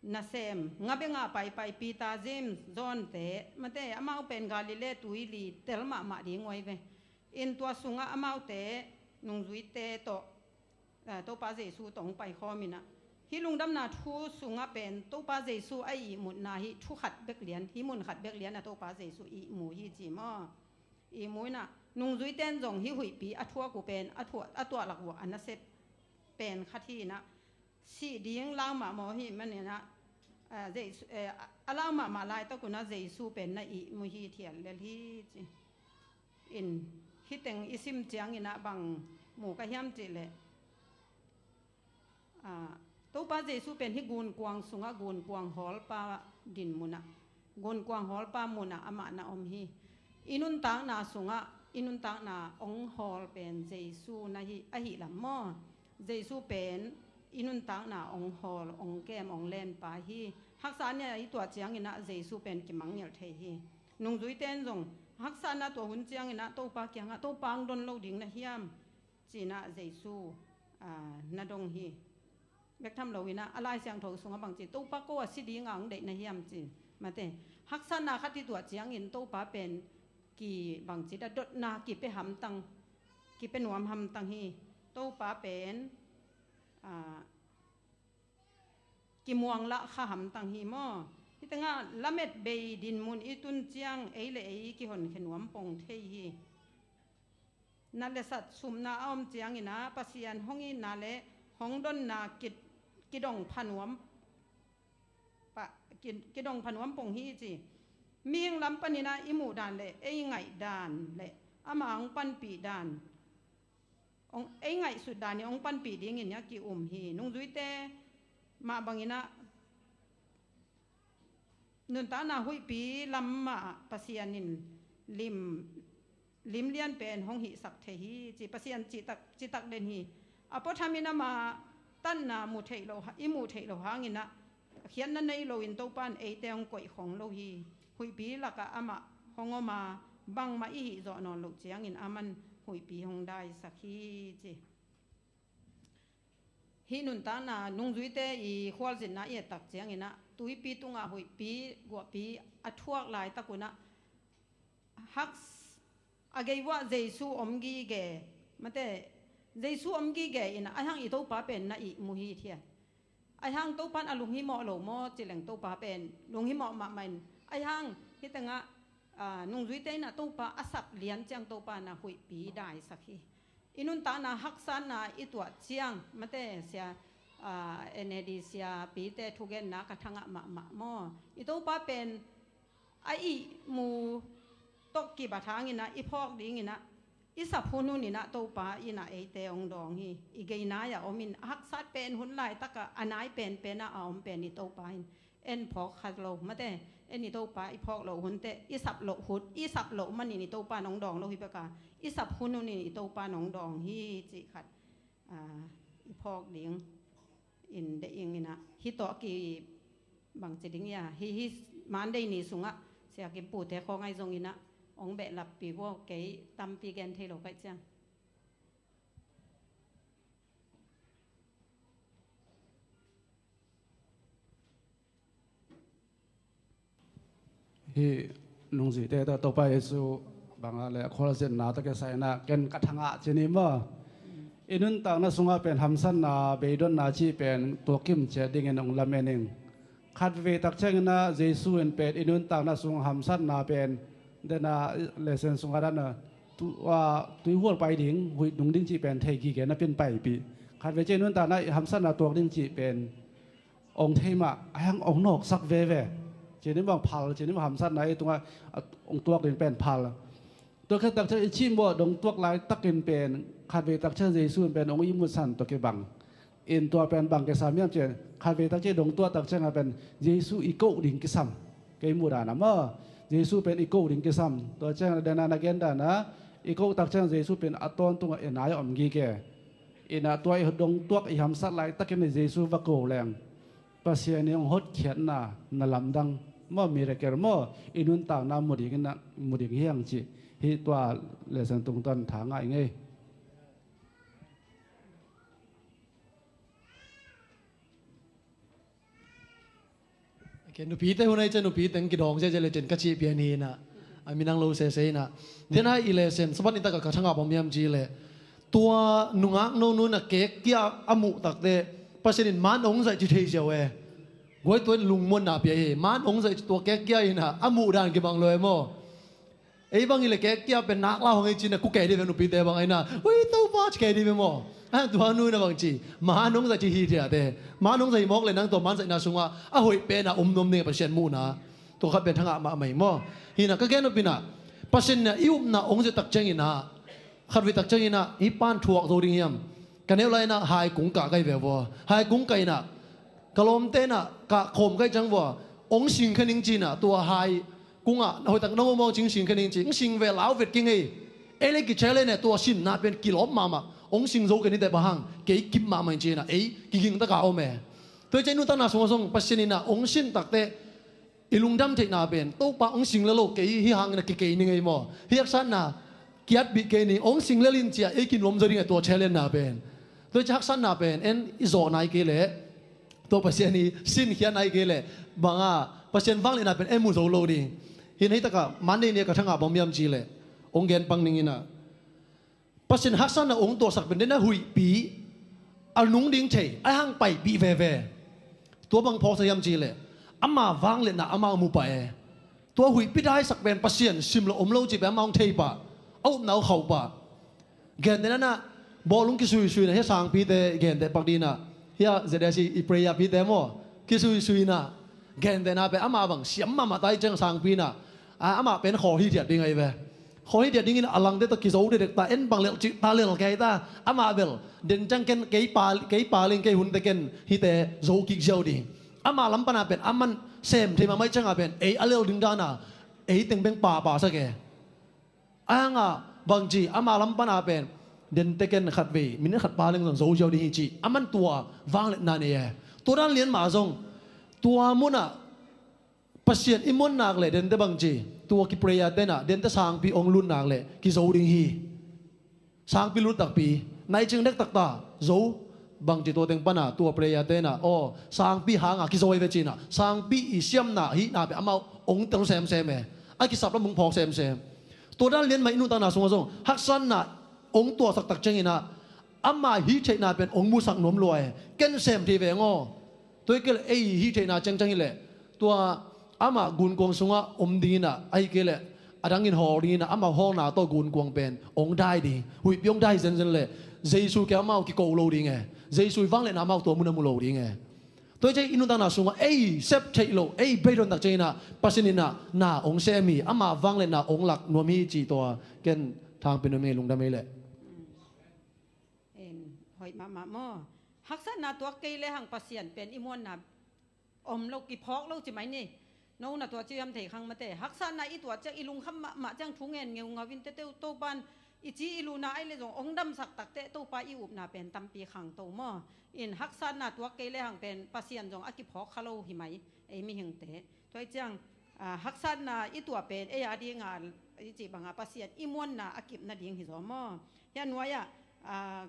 nasem, nga benga paipai Peter, James, John te mate, amau pen Galilee tuili tel mahmah ding uh ahi ve. In tua sungah amaute nungzuite tawh, eh, Topa Jesu tawh hong paikhawm inah, hih lungdamna thu sungah pen Topa Jesu a ihmutna hih thu khat bek lian, hih mun khat bek lian a Topa Jesu ihmu hi ci maw? Ihmu inah, nungzuite in zong hih huihpi a thuak uh pen a thuak, a tuahlak uh a nasep pen khat hi inah, sih ding lau mahmah hi maninah, ah, Jesu, eh, a lau mahmah laitak unah Jesu pen na ihmu hi thial lel hi ci. In, hih teng i sim cianginah bang mu ka hiam cihleh, ah, Topa Jesu pen hih gunkuang sungah gunkuang hawlpa din munah, gunkuang hawlpa munah amah na om hi. I nuntakna sungah i nuntakna ong hawl pen Jesu na hi, ahi lam maw? Jesu pen i nuntakna ong hawl, ong kem, ong lenpa hi. Haksatna i tuah cianginah Jesu pen kimangngilh thei hi. Nungzuite in zong haksatna tuah hun cianginah Topa kiangah, Topa, ang don lo ding na hiam? Cinah Jesu, ah, na dong hi. Bek tham loinah a Lai Siangtho sungah bangci, Topa, ko a si dinga ang deih na hiam ci. Mate, haksatna khat i tuah ciangin Topa pen ki bangci, a dotna kipia hamtang, kipia nuam hamtang hi. Topa pen, ah, kimuanglah kha hamtang hi maw? Hih tengah lamet bei dinmun i tun ciang ei le ei kihonkhia nuam pong thei hi. Nat le sat supna a om cianginah Pasian hong itna le hong donna ki, kidong pha nuam pah, ki, kidong pha nuam pong hi ci. Mihing lam paninah i muh dan le ei ngaih dan le ama hong panpih dan, hong, ei ngaihsut dan in hong panpih dingin a ki-um hi. Nungzuite mah banginah nuntakna huihpi lam mah Pasian in lim, lim lian pen hong hihsak thei hi ci. Pasian citak, citak den hi. A puathamin ama tatna mu theih loh ha, i muh theih loh hanginah khiatna nei loin Topa in eite hong koih khong lo hi. Huihpi lakah amah hong om a, bangmah i hih zawh nawn loh ciangin aman huihpi hong daisak hi ci. Hih nuntakna nungzuite i khualzinna i ettak cianginah tuipi tungah huihpi guahpi a thuak laitak unah haks, A gei uah Jesu om gige, mate, Jesu om gige in a hang i Topa pen na ihmu hi thia. A hang Topa in a lunghimawh lo maw, ci leng Topa pen lunghimawh mahmah in, a hang hih tengah, ah, nungzuite in a Topa a sap lian ciang Topa na huihpi daisak hi. I nuntakna haksatna i tuah ciang, mate sia, ah, N A D siapite thugenna ka thangah mahmah maw. I Topa pen a ihmu tawh kibat hangin a i phawk dingin a i sap hun hun in a Topa in a eite hong dawng hi. I gei nai a om in a haksat pen hun laitak a a nai penpen a a om pen i Topa in en phawk khat lo, mate, en i Topa i phawk loh hun teh i sap loh hun, i sap loh manin i Topa in hong dawng lo hi bek a, i sap hun hun in i Topa in hong dawng hi cih khat, ah, i phawk ding in deih ing in a, hih tawh a ki bangci ding ia, hih, hih Monday ni sungah Sia Kim Pute khawng ahi zongin a hong behlappi vua, kei tampi gen thei lo ka hih ciang. Hih nungzuite tawh Topa Jesu bangah le a khualzinna tawh kisai in a ken ka thangah ci ni maw. I nuntakna sungah pen hamsatna, beidonna cih pen tuakim ciat dingin hong lamen ing. Khatvei tak ciangin a Jesu in pen i nuntakna sung hamsatna pen, den a lesson sungah dan a tu-, ah, tuihual pai ding, huih nung ding cih pen thei gige na pin paipih. Khatvei ciang i nuntakna i hamsatna tuak ding cih pen ong thei mah, a hang ong nawksak veve. Cih ni bang phal, cih ni bang hamsatna i tungah, ah, ong tuak ding pen phal. Tua khit tak ciang i cih mawh dong tuak laitakin pen, khatvei tak ciang Jesu in pen ong ihmusan tua kibang. In tua pen bang kisam hiam cih, khatvei tak ciang dong tuak tak ciang a pen Jesu i koh ding kisam. Kei muh dan a maw, Jesu pen i koh ding kisam. Tua ciang a den a na gen dan a, i koh tak ciang Jesu pen a tawntung a i nai a om gige. In a tua i dong tuak i hamsat laitakin i Jesu va ko leng, Pasian i hong hotkhiatna na lamdang maw, miracle maw, i nuntakna mu ding in a, mu ding hi hang cih. Hih tua lesson tungtawn thangah ing ei. Okay, nupite hun ahi ciang nupi teng kidawng ziahziah le cin ka cih pian hi in a, a minang lo sese in a. Tua in a i lesson sabat nitak a ka thangah bang hiam cih leh, tua nungak nonu in a kek kia a muh tak teh Pasian in man ong zaih ci thei ziau e. Guai tua in lungmuanna pia hi. Man ong zaih ci tua kek kia in a, a muh dan kibang lo e maw. Ei bang i le kek kia pen nak lau hong ei cin a ku kei dih ve, nupite bang ahi na. Ui, Topa ci kei dih ve maw. A tua nu in a bang ci, man ong zaih ci hi thia te. Man ong zaih mawk le nang tua man zaihna sungah a hoih pen a om nuam ding a Pasian muhna. Tua khat pen thangah mahmah hi maw. Hi in a ka gen nop in a, Pasian in a i upna ong zaih tak ciangin a, khatvei tak ciangin a, hih pan thuak zo ding hiam. Ka neu lai in a hai kung kah ka hi ve vua. Hai kung kah in a, ka lawmte in a kah khawm ka hih ciang vua, ong sing kha ning ci in a, tua hai kungah, na hoih tak na mawmawng cing sing kha ning ci, ong sing ve lau vet kei ngei. Ei le kichallenge e, tua sinna pen kilawm mahmah. Ong sing zo kei ni teh bang hang, kei kip mahmah in ci in a, ei kiging tak a om e. Tua hi ciang i nuntakna sungah zong Pasian in a ong sin tak teh, i lungdam theihna pen, Topa ong sing le lo, kei hih hangin a kikei ning ei maw. Hih haksatna kiatpih kei ni, ong sing lel in ci a, ei kinuam zaw ding e tua challenge na pen. Tua hi ciang haksatna pen en i zawh nai kei leh, tua Pasian i sinkhia nai kei leh, bangah Pasian vangliatna pen en mu zo lo ding. Hi in a, hih tak a Monday ni a ka thangah bang hiam cih leh, ong gen pang ning in a, Pasian haksatna ong tuahsak pen den a huihpi, a nung ding thei, a hang paipih veve. Tua bang phawksak hiam cih leh, ama vangliatna amau mu pah e. Tua huihpi daisak pen Pasian sim lo om lo cih pen amau ong thei pah, a upna uh khauh pah. Gentehna in a, bawlung kisuisui in a, hih sangpite genteh pak ding in a, hih a Z S C i prayer pite maw, kisuisui in a, gentehna pen amah bang siam mahmah ta hi ciang sangpi in a, a, amah pen khawl hithiat ding ahi ve. Khawl hithiat dingin a langte tawh kizo dekdek ta, en bang lel cih ta, lel kei ta. Amah bel den ciang ken kei pa, kei pa ling, kei hunte ken hihte zo kik ziau ding. Amah lam pan a pen aman sem thei mahmah hi ciang a pen ei a lel ding dan a, ei teng beng pahpah sak e. A hang a bang ci, ama lam pan a pen dente ken khatvei minute khat pa leng zong zo ziau ding hi ci, aman tua vangliatna nei e. Tua dan lian mah zong tua mun ah Pasian i muan nak leh dente bang ci, tua ki prayer te in ah dente sangpi ong lut nak leh kizo ding hi. Sangpi lut takpi, nai cing dek taktak zo, bang ci tua teng pan a tua prayer te in ah, aw, sangpi hang a kizo hi ve ci in ah, sangpi i siamna hihna pen amau ong tel semsem e. A kisap lam ong phawk semsem. Tua dan lian mah i nuntakna sungah zong haksatna hong tuahsak tak ciangin ah, ama hih theihna pen hong musak nuam lua e. Ken sem thei veng aw. Tua hi kei leh ei hih theihna ciangciang hi leh, tua ama gunkuang sungah om dingin ah, ahih kei leh a dangin hawl dingin ah, ama hawlna tawh gunkuang pen hong dai ding, huihpi hong dai zenzen leh, Jesu kiang amau kiko lo ding e. Jesu i vangliatna amau tua munah mu lo ding e. Tua hi ciang i nuntakna sungah ei sep theih loh, ei beidon tak ciangin ah Pasian in ah na hong sem hi, ama vangliatna hong lak nuam hi ci tua ken thangpi nuam ing e, lungdam ei leh. En, hoih mahmah maw. Haksatna tuak kei lehang Pasian pen i muanna om lo, kiphawk lo ci mai ni. No na tua ci hiam thei khang mate. Haksatna i tuah ciang i lungkham mahmah ciang thu ngen ngeungau in tete uh Topan i ci i luna ai le zong hong damsak takte Topa i upna pen tampi khangto maw. In haksatna tuak kei lehang pen Pasian zong a kiphawk kha lo hi mai ei mihingte. Tua hi ciang, ah, haksatna i tuah pen ei a dinga i cih banga Pasian i muanna a kip nading hi zaw maw. Hia nuai-ah, ah,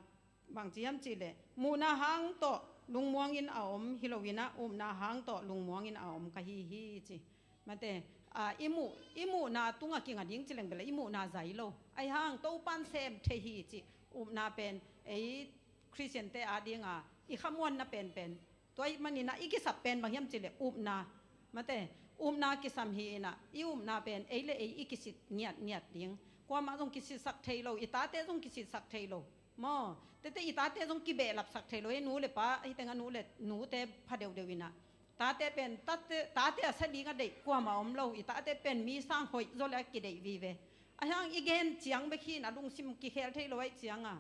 bangci hiam cihleh muhna hang tawh lungmuangin a om hi loinah upna hang tawh lungmuangin a om ka hi hi ci. Mate, ah, i muh, i muhna tungah kinga ding cileng bela i muhna zai lo. Ahi hang Topan sem thei hi ci. Upna pen ei Khristiante a dinga i khamuanna penpen. Tua ih maninah i kisap pen bang hiam cihleh upna. Mate, upna kisam hi inah i upna pen ei le ei i kisit ngiatngiat ding. Kuamah zong kisitsak thei lo, i tate zong kisitsak thei lo. Maw, tete i tate zong kibehlapsak thei lo, hei nu le pa, hei tengah nu le nute pha deuhdeuh inah. Tate pen, tate, tate a sa ding a deih kuamah om lo, i tate pen mi sang hoih zaw le a kideih vive. Ahi hang i gen ciang bek hi inah lungsim kikhel thei lo aih cianga.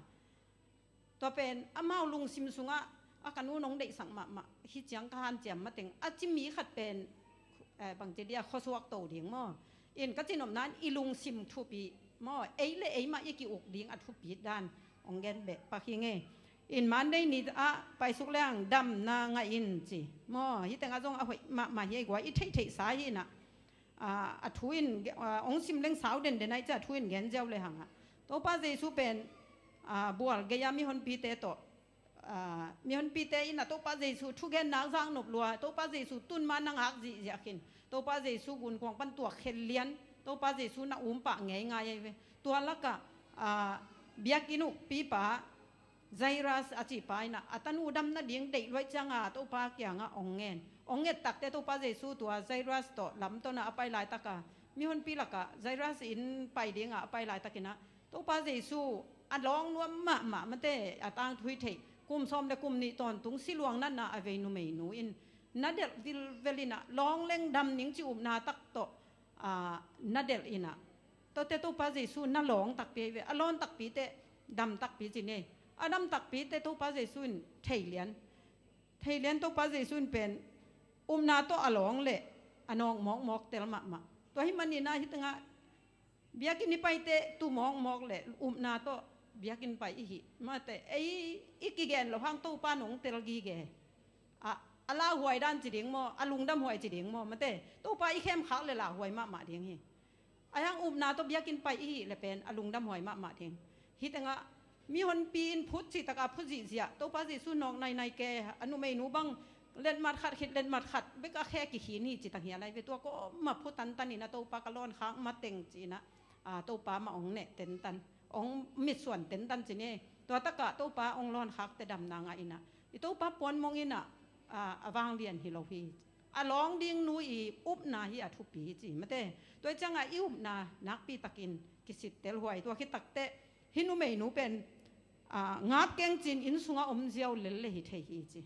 Tua pen amau lungsim sungah a ka nu nong deihsak mahmah hi ciang ka hanciam mateng a ci mi khat pen, eh, bangci dia khuasuak to ding maw. In ka cinopna in i lungsim thupi maw, ei le ei mah i ki-uk ding a thupi dan hong gen beh pak hi ngei. In Monday ni ah paisuk leng damna ngah in ci maw, hih tengah zong a hoih mahmah hi ei gua i theihtheihsa hi inah. Ah, a thu in, ah, hong sim leng sau denden aih ciah a thu in gen ziau le hangah Topa Jesu pen, ah, bual gei-a mihonpite tawh, ah, mihonpite in a Topa Jesu thugen nak zak nop lua, Topa Jesu tun ma na ngak zihziah khin, Topa Jesu gunkuang pan tuak khel lian, Topa Jesu na um pah ngeingai ei ve. Tua lakah, ah, biakinn uh pipa Jairus a cihpa inah a tanu dam nading deih luaih cianga Topa kiangah hong ngen. Hong nget takte Topa Jesu tua Jairus tawh lamtona a pai laitaka mihonpi lakah Jairus in pai dinga a pai laitakinah Topa Jesu a lawng nuam mahmah mate a tangthu hi theih kum sawm le kum nih tawntung siluang natna a vei numeinu in na delh vilvel inah lawng leng dam ning ci upna tak tawh, ah, na delh inah Tuate Topa Jesu na lawng takpi ahi ve, a lawn takpite dam takpi ci ni. A dam takpite Topa Jesu in thei lian. Thei lian Topa Jesu in pen upna tawh a lawng le a nawk mawkmawk tel mahmah. Tua hi maninah hih tengah biakinn i paite tu mawkmawk le upna tawh biakinn pai i hih. Mate ei i kigen loh hang Topa nong tel gige. A, a lauhuai dan ci ding maw, a lungdamhuai ci ding maw, mate Topa i khemkhak le lauhuai mahmah ding hi. Ahi hang upna tawh biakinn pai i hih le pen a lungdamhuai mahmah ding. Hih tengah mihonpi in phut cih taka phut zihziah Topa Jesu nawk nainai ke, a numeinu bang letmat khat khit letmat khat bek a khe kikhin hi ci tang hi a lai ve, tua kawmah phut tantan inah Topa ka lawnkhak mateng ci inah, ah, Topa mah hong neh tentan, hong mitsuan tentan ci ni. Tua takah Topa hong lawnkhakte damna ngah inah i Topa puanmong inah, ah, a vanglian hi lo hi. A lawng ding nu i upna hi a thupi hi ci mate. Tua hi ciangah i upna nakpi takin kisittel huai. Tua khit takteh hih numeinu pen, ah, ngap keng cin inn sungah om ziau lel le hi thei hi ci.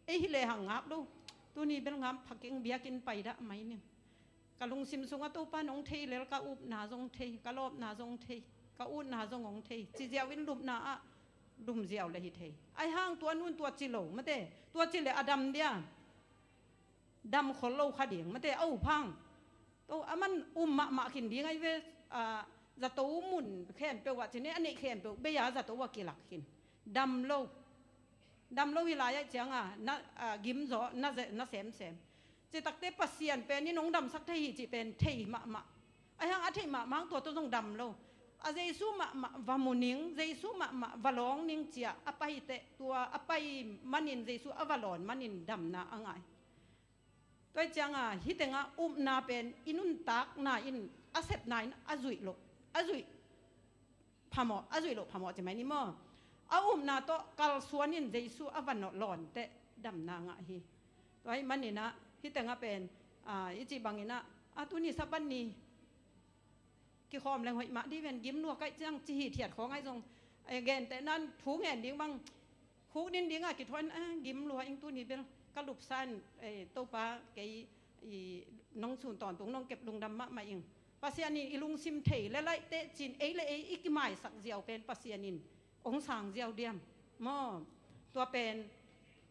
Ei hi lehang ngap lo. Tuni bel ngap phakeng biakinn pai dah mai ning. Ka lungsim sungah Topa nong thei lel, ka upna zong thei, ka lawpna zong thei, ka utna zong hong thei. Ci ziau in lupna ah lum ziau le hi thei. Ahi hang tua nun tua ci lo mate. Tua ci le a dam dia. Dam khol lo kha ding mate a uphang. To a man um mahmah khin ding ahi ve, ah, zato mun khempeuh ah ci ni a neih khempeuh bei-a zato ah kilak khin. Dam lo. Dam lo hi lai aih cianga na, ah, gim zaw na, na semsem. Citakte Pasian pen in hong damsak thei hi cih pen thei mahmah. Ahi hang a theih mahmah hang tua tawh zong dam lo. A Jesu mahmah va mu ning, Jesu mahmah va lawng ning ciah a paiteh tua a pai manin Jesu a va lawn manin damna a ngah hi. Tua hi cianga hih tengah upna pen i nuntakna in a sepna in a zuih loh. a zuih phamawh, a zuih loh phamawh ci mai ni maw. A upna tawh kalsuan in Jesu a va nawh lawn teh damna ngah hi. Tua ahih manin ah hih tengah pen, ah, i cih bangin ah, a tuni Sabbath ni kikhawm leng hoih mah dih ven, gim lua kaih ciang ci hithiat khawng ahi zong, eh, gentehna in thu ngen ding bang, khukdin ding a kithuah in, ah, gim lua ing, tuni bel ka lupsa in, eh, Topa kei i nong sun tawntung nong kep lungdam mahmah ing. Pasian in i lungsim thei le laih teh cin ei le ei i kimaisak ziau pen Pasian in hong sang ziau diam maw? Tua pen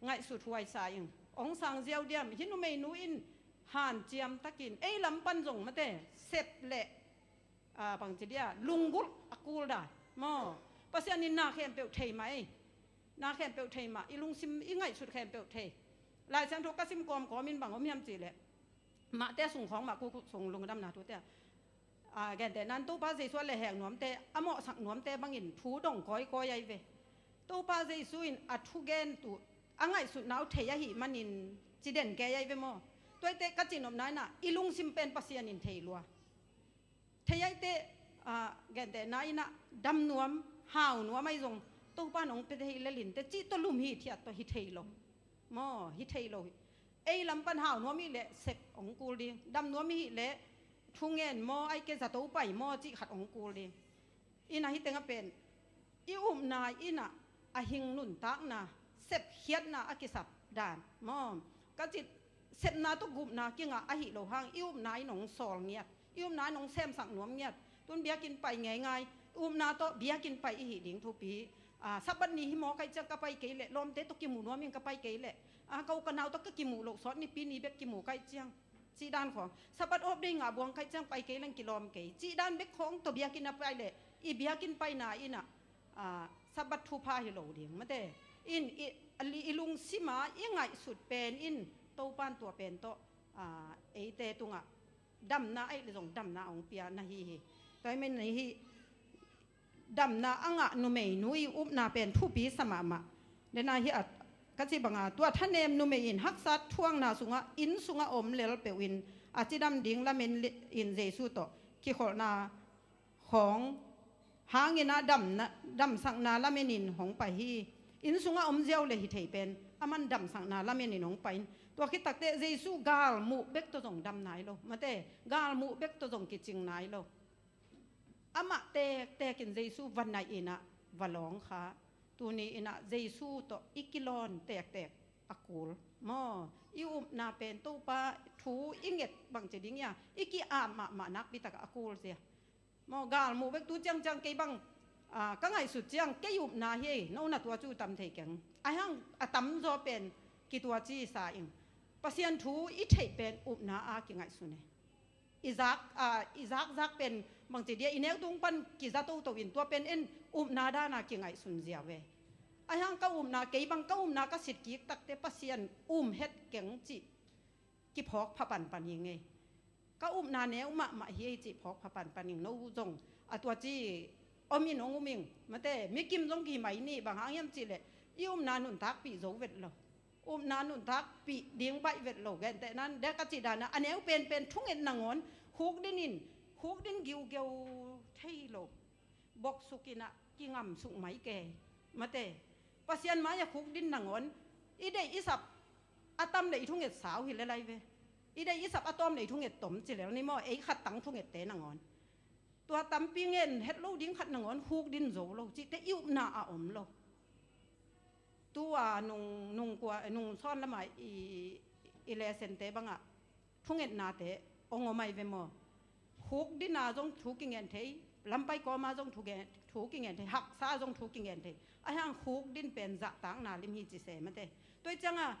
ngaihsut huaisa ing. Hong sang ziau diam, hih numeinu in hanciam takin ei lam pan zong mate sep le, ah, bangci dia, lunggulh a kul dan maw? Pasian in na khempeuh thei mah ei. Na khempeuh thei mah, i lungsim i ngaihsut khempeuh thei. Lai Siangtho ka sim kawmkawm in bang om hiam cih leh, Mate sung khawng mah kuk sung lungdamna thute ah, ah, gentehna in Topa Jesu a lehhek nuamte, a mawhsak nuamte bangin thu dong kawikawi ahi ve. Topa Jesu in a thugentu a ngaihsutna uh thei ahih manin ci den kei ahi ve maw? Tua ahih teh ka cihnopna in ah i lungsim pen Pasian in thei lua. Thei ahih teh, ah, gentehna in ah dam nuam, hau nuam ahi zong Topa in hong pia thei lel in teh cih tawh lum hithiat tawh hi thei lo maw, hi thei lo hi. Ei lam pan hau nuam i hih leh sep hong kul ding, dam nuam i hih leh thungen maw, ahih kei leh zato pai maw cih khat hong kul ding. In ah hih tengah pen i upna in ah a hing nuntakna, sepkhiatna a kisap dan maw? Ka cih, sepna tawh gupna kingah ahih loh hang i upna in hong sawl ngiat, i upna in hong semsak nuam ngiat. Tun biakinn pai ngeingai, i upna tawh biakinn pai i hih ding thupi. Ah, Sabbath ni hi maw, kaih ciang ka pai kei leh, lawmte tawh kimu nuam ing, ka pai kei leh, ah, ka u ka nau tawh ka kimuh loh, sawt nipi ni bek kimu kaih ciang, cih dan khawng. Sabbath off day ngah buang kaih ciang pai kei leng kilawm kei, cih dan bek khawng tawh biakinn a pai leh i biakinn paina in ah, ah, Sabbath thupha hi lo ding mate. In i, i lungsim a i ngaihsut pen in Topa in tua pen tawh, ah, eite tungah damna ahih leh zong damna a hong pia na hi hi. Tua ahih manin hih damna a ngah numeinu i upna pen thupi sa mahmah. Dena hi a, ka cih banga, tua thanem numei in haksat thuakna sungah, inn sungah om lel peuh in a cidam ding lamen in Jesu tawh kikholhna khawng hangin ah damna, damsakna lamen in hong pai hi. Inn sungah om ziau leh hi thei pen, aman damsakna lamen in hong pai in. Tua khit takteh Jesu galmuh bek tawh zong dam nai lo mate, galmuh bek tawh zong kicing nai lo. Amah tektek in Jesu va naih in ah va lawng kha. Tuni in ah Jesu tawh i kilawn tektek a kul maw? I upna pen Topa thu i nget bangci ding ia, i ki-ap mahmah nakpi takah a kul zia maw? Galmuh bek tu ciangciang kei bang, ah, ka ngaihsut ciang kei upna hi ei, no na tuaci uh tam thei keng. Ahi hang a tamzaw pen kituaci sa ing. Pasian thu i theih pen upna a kingaihsun e. I zak, ah, i zakzak pen bangci dia, i neu tung pan kiza toto in, tua pen en upna dana kingaihsun zia ve. Ahi hang ka upna, kei bang ka upna ka sit kik takteh Pasian um het keng cih kiphawk pha panpan hi ngei. Ka upna neu mahmah hi ei cih phawk pha panpan hi ngei. No zong a tuaci om in hong um ing mate, mikim zong kihi mai ni, bang hang hiam cih leh i upna nuntakpih zo vet lo. Upna nuntakpih ding baih vet lo. Gentehna in, dek a cih dana, a neu penpen thunget nangawn khukdin in, khukdin giugeu thei lo. Boksuk in ah kingamsuk mai kei mate. Pasian mai-ah khukdin nangawn i deih i sap a tam leh i thunget sau hi lel ahi ve. I deih i sap a tawm leh i thunget tom ci lel ni maw, ei khat tang thungette nangawn. Tua tampi ngen het lo ding khat nangawn khukdin zo lo cihte i upna a om lo. Tua nung, nung kua, nung sawn lama i, i lesson te bangah thungetnate hong om ahi ve maw? Khukdina zong thu kingen thei, lampai kawma zong thu gen, thu kingen thei, haksa zong thu kingen thei. Ahi hang khukdin pen zahtakna lim hi ci se mate. Tua hi cianga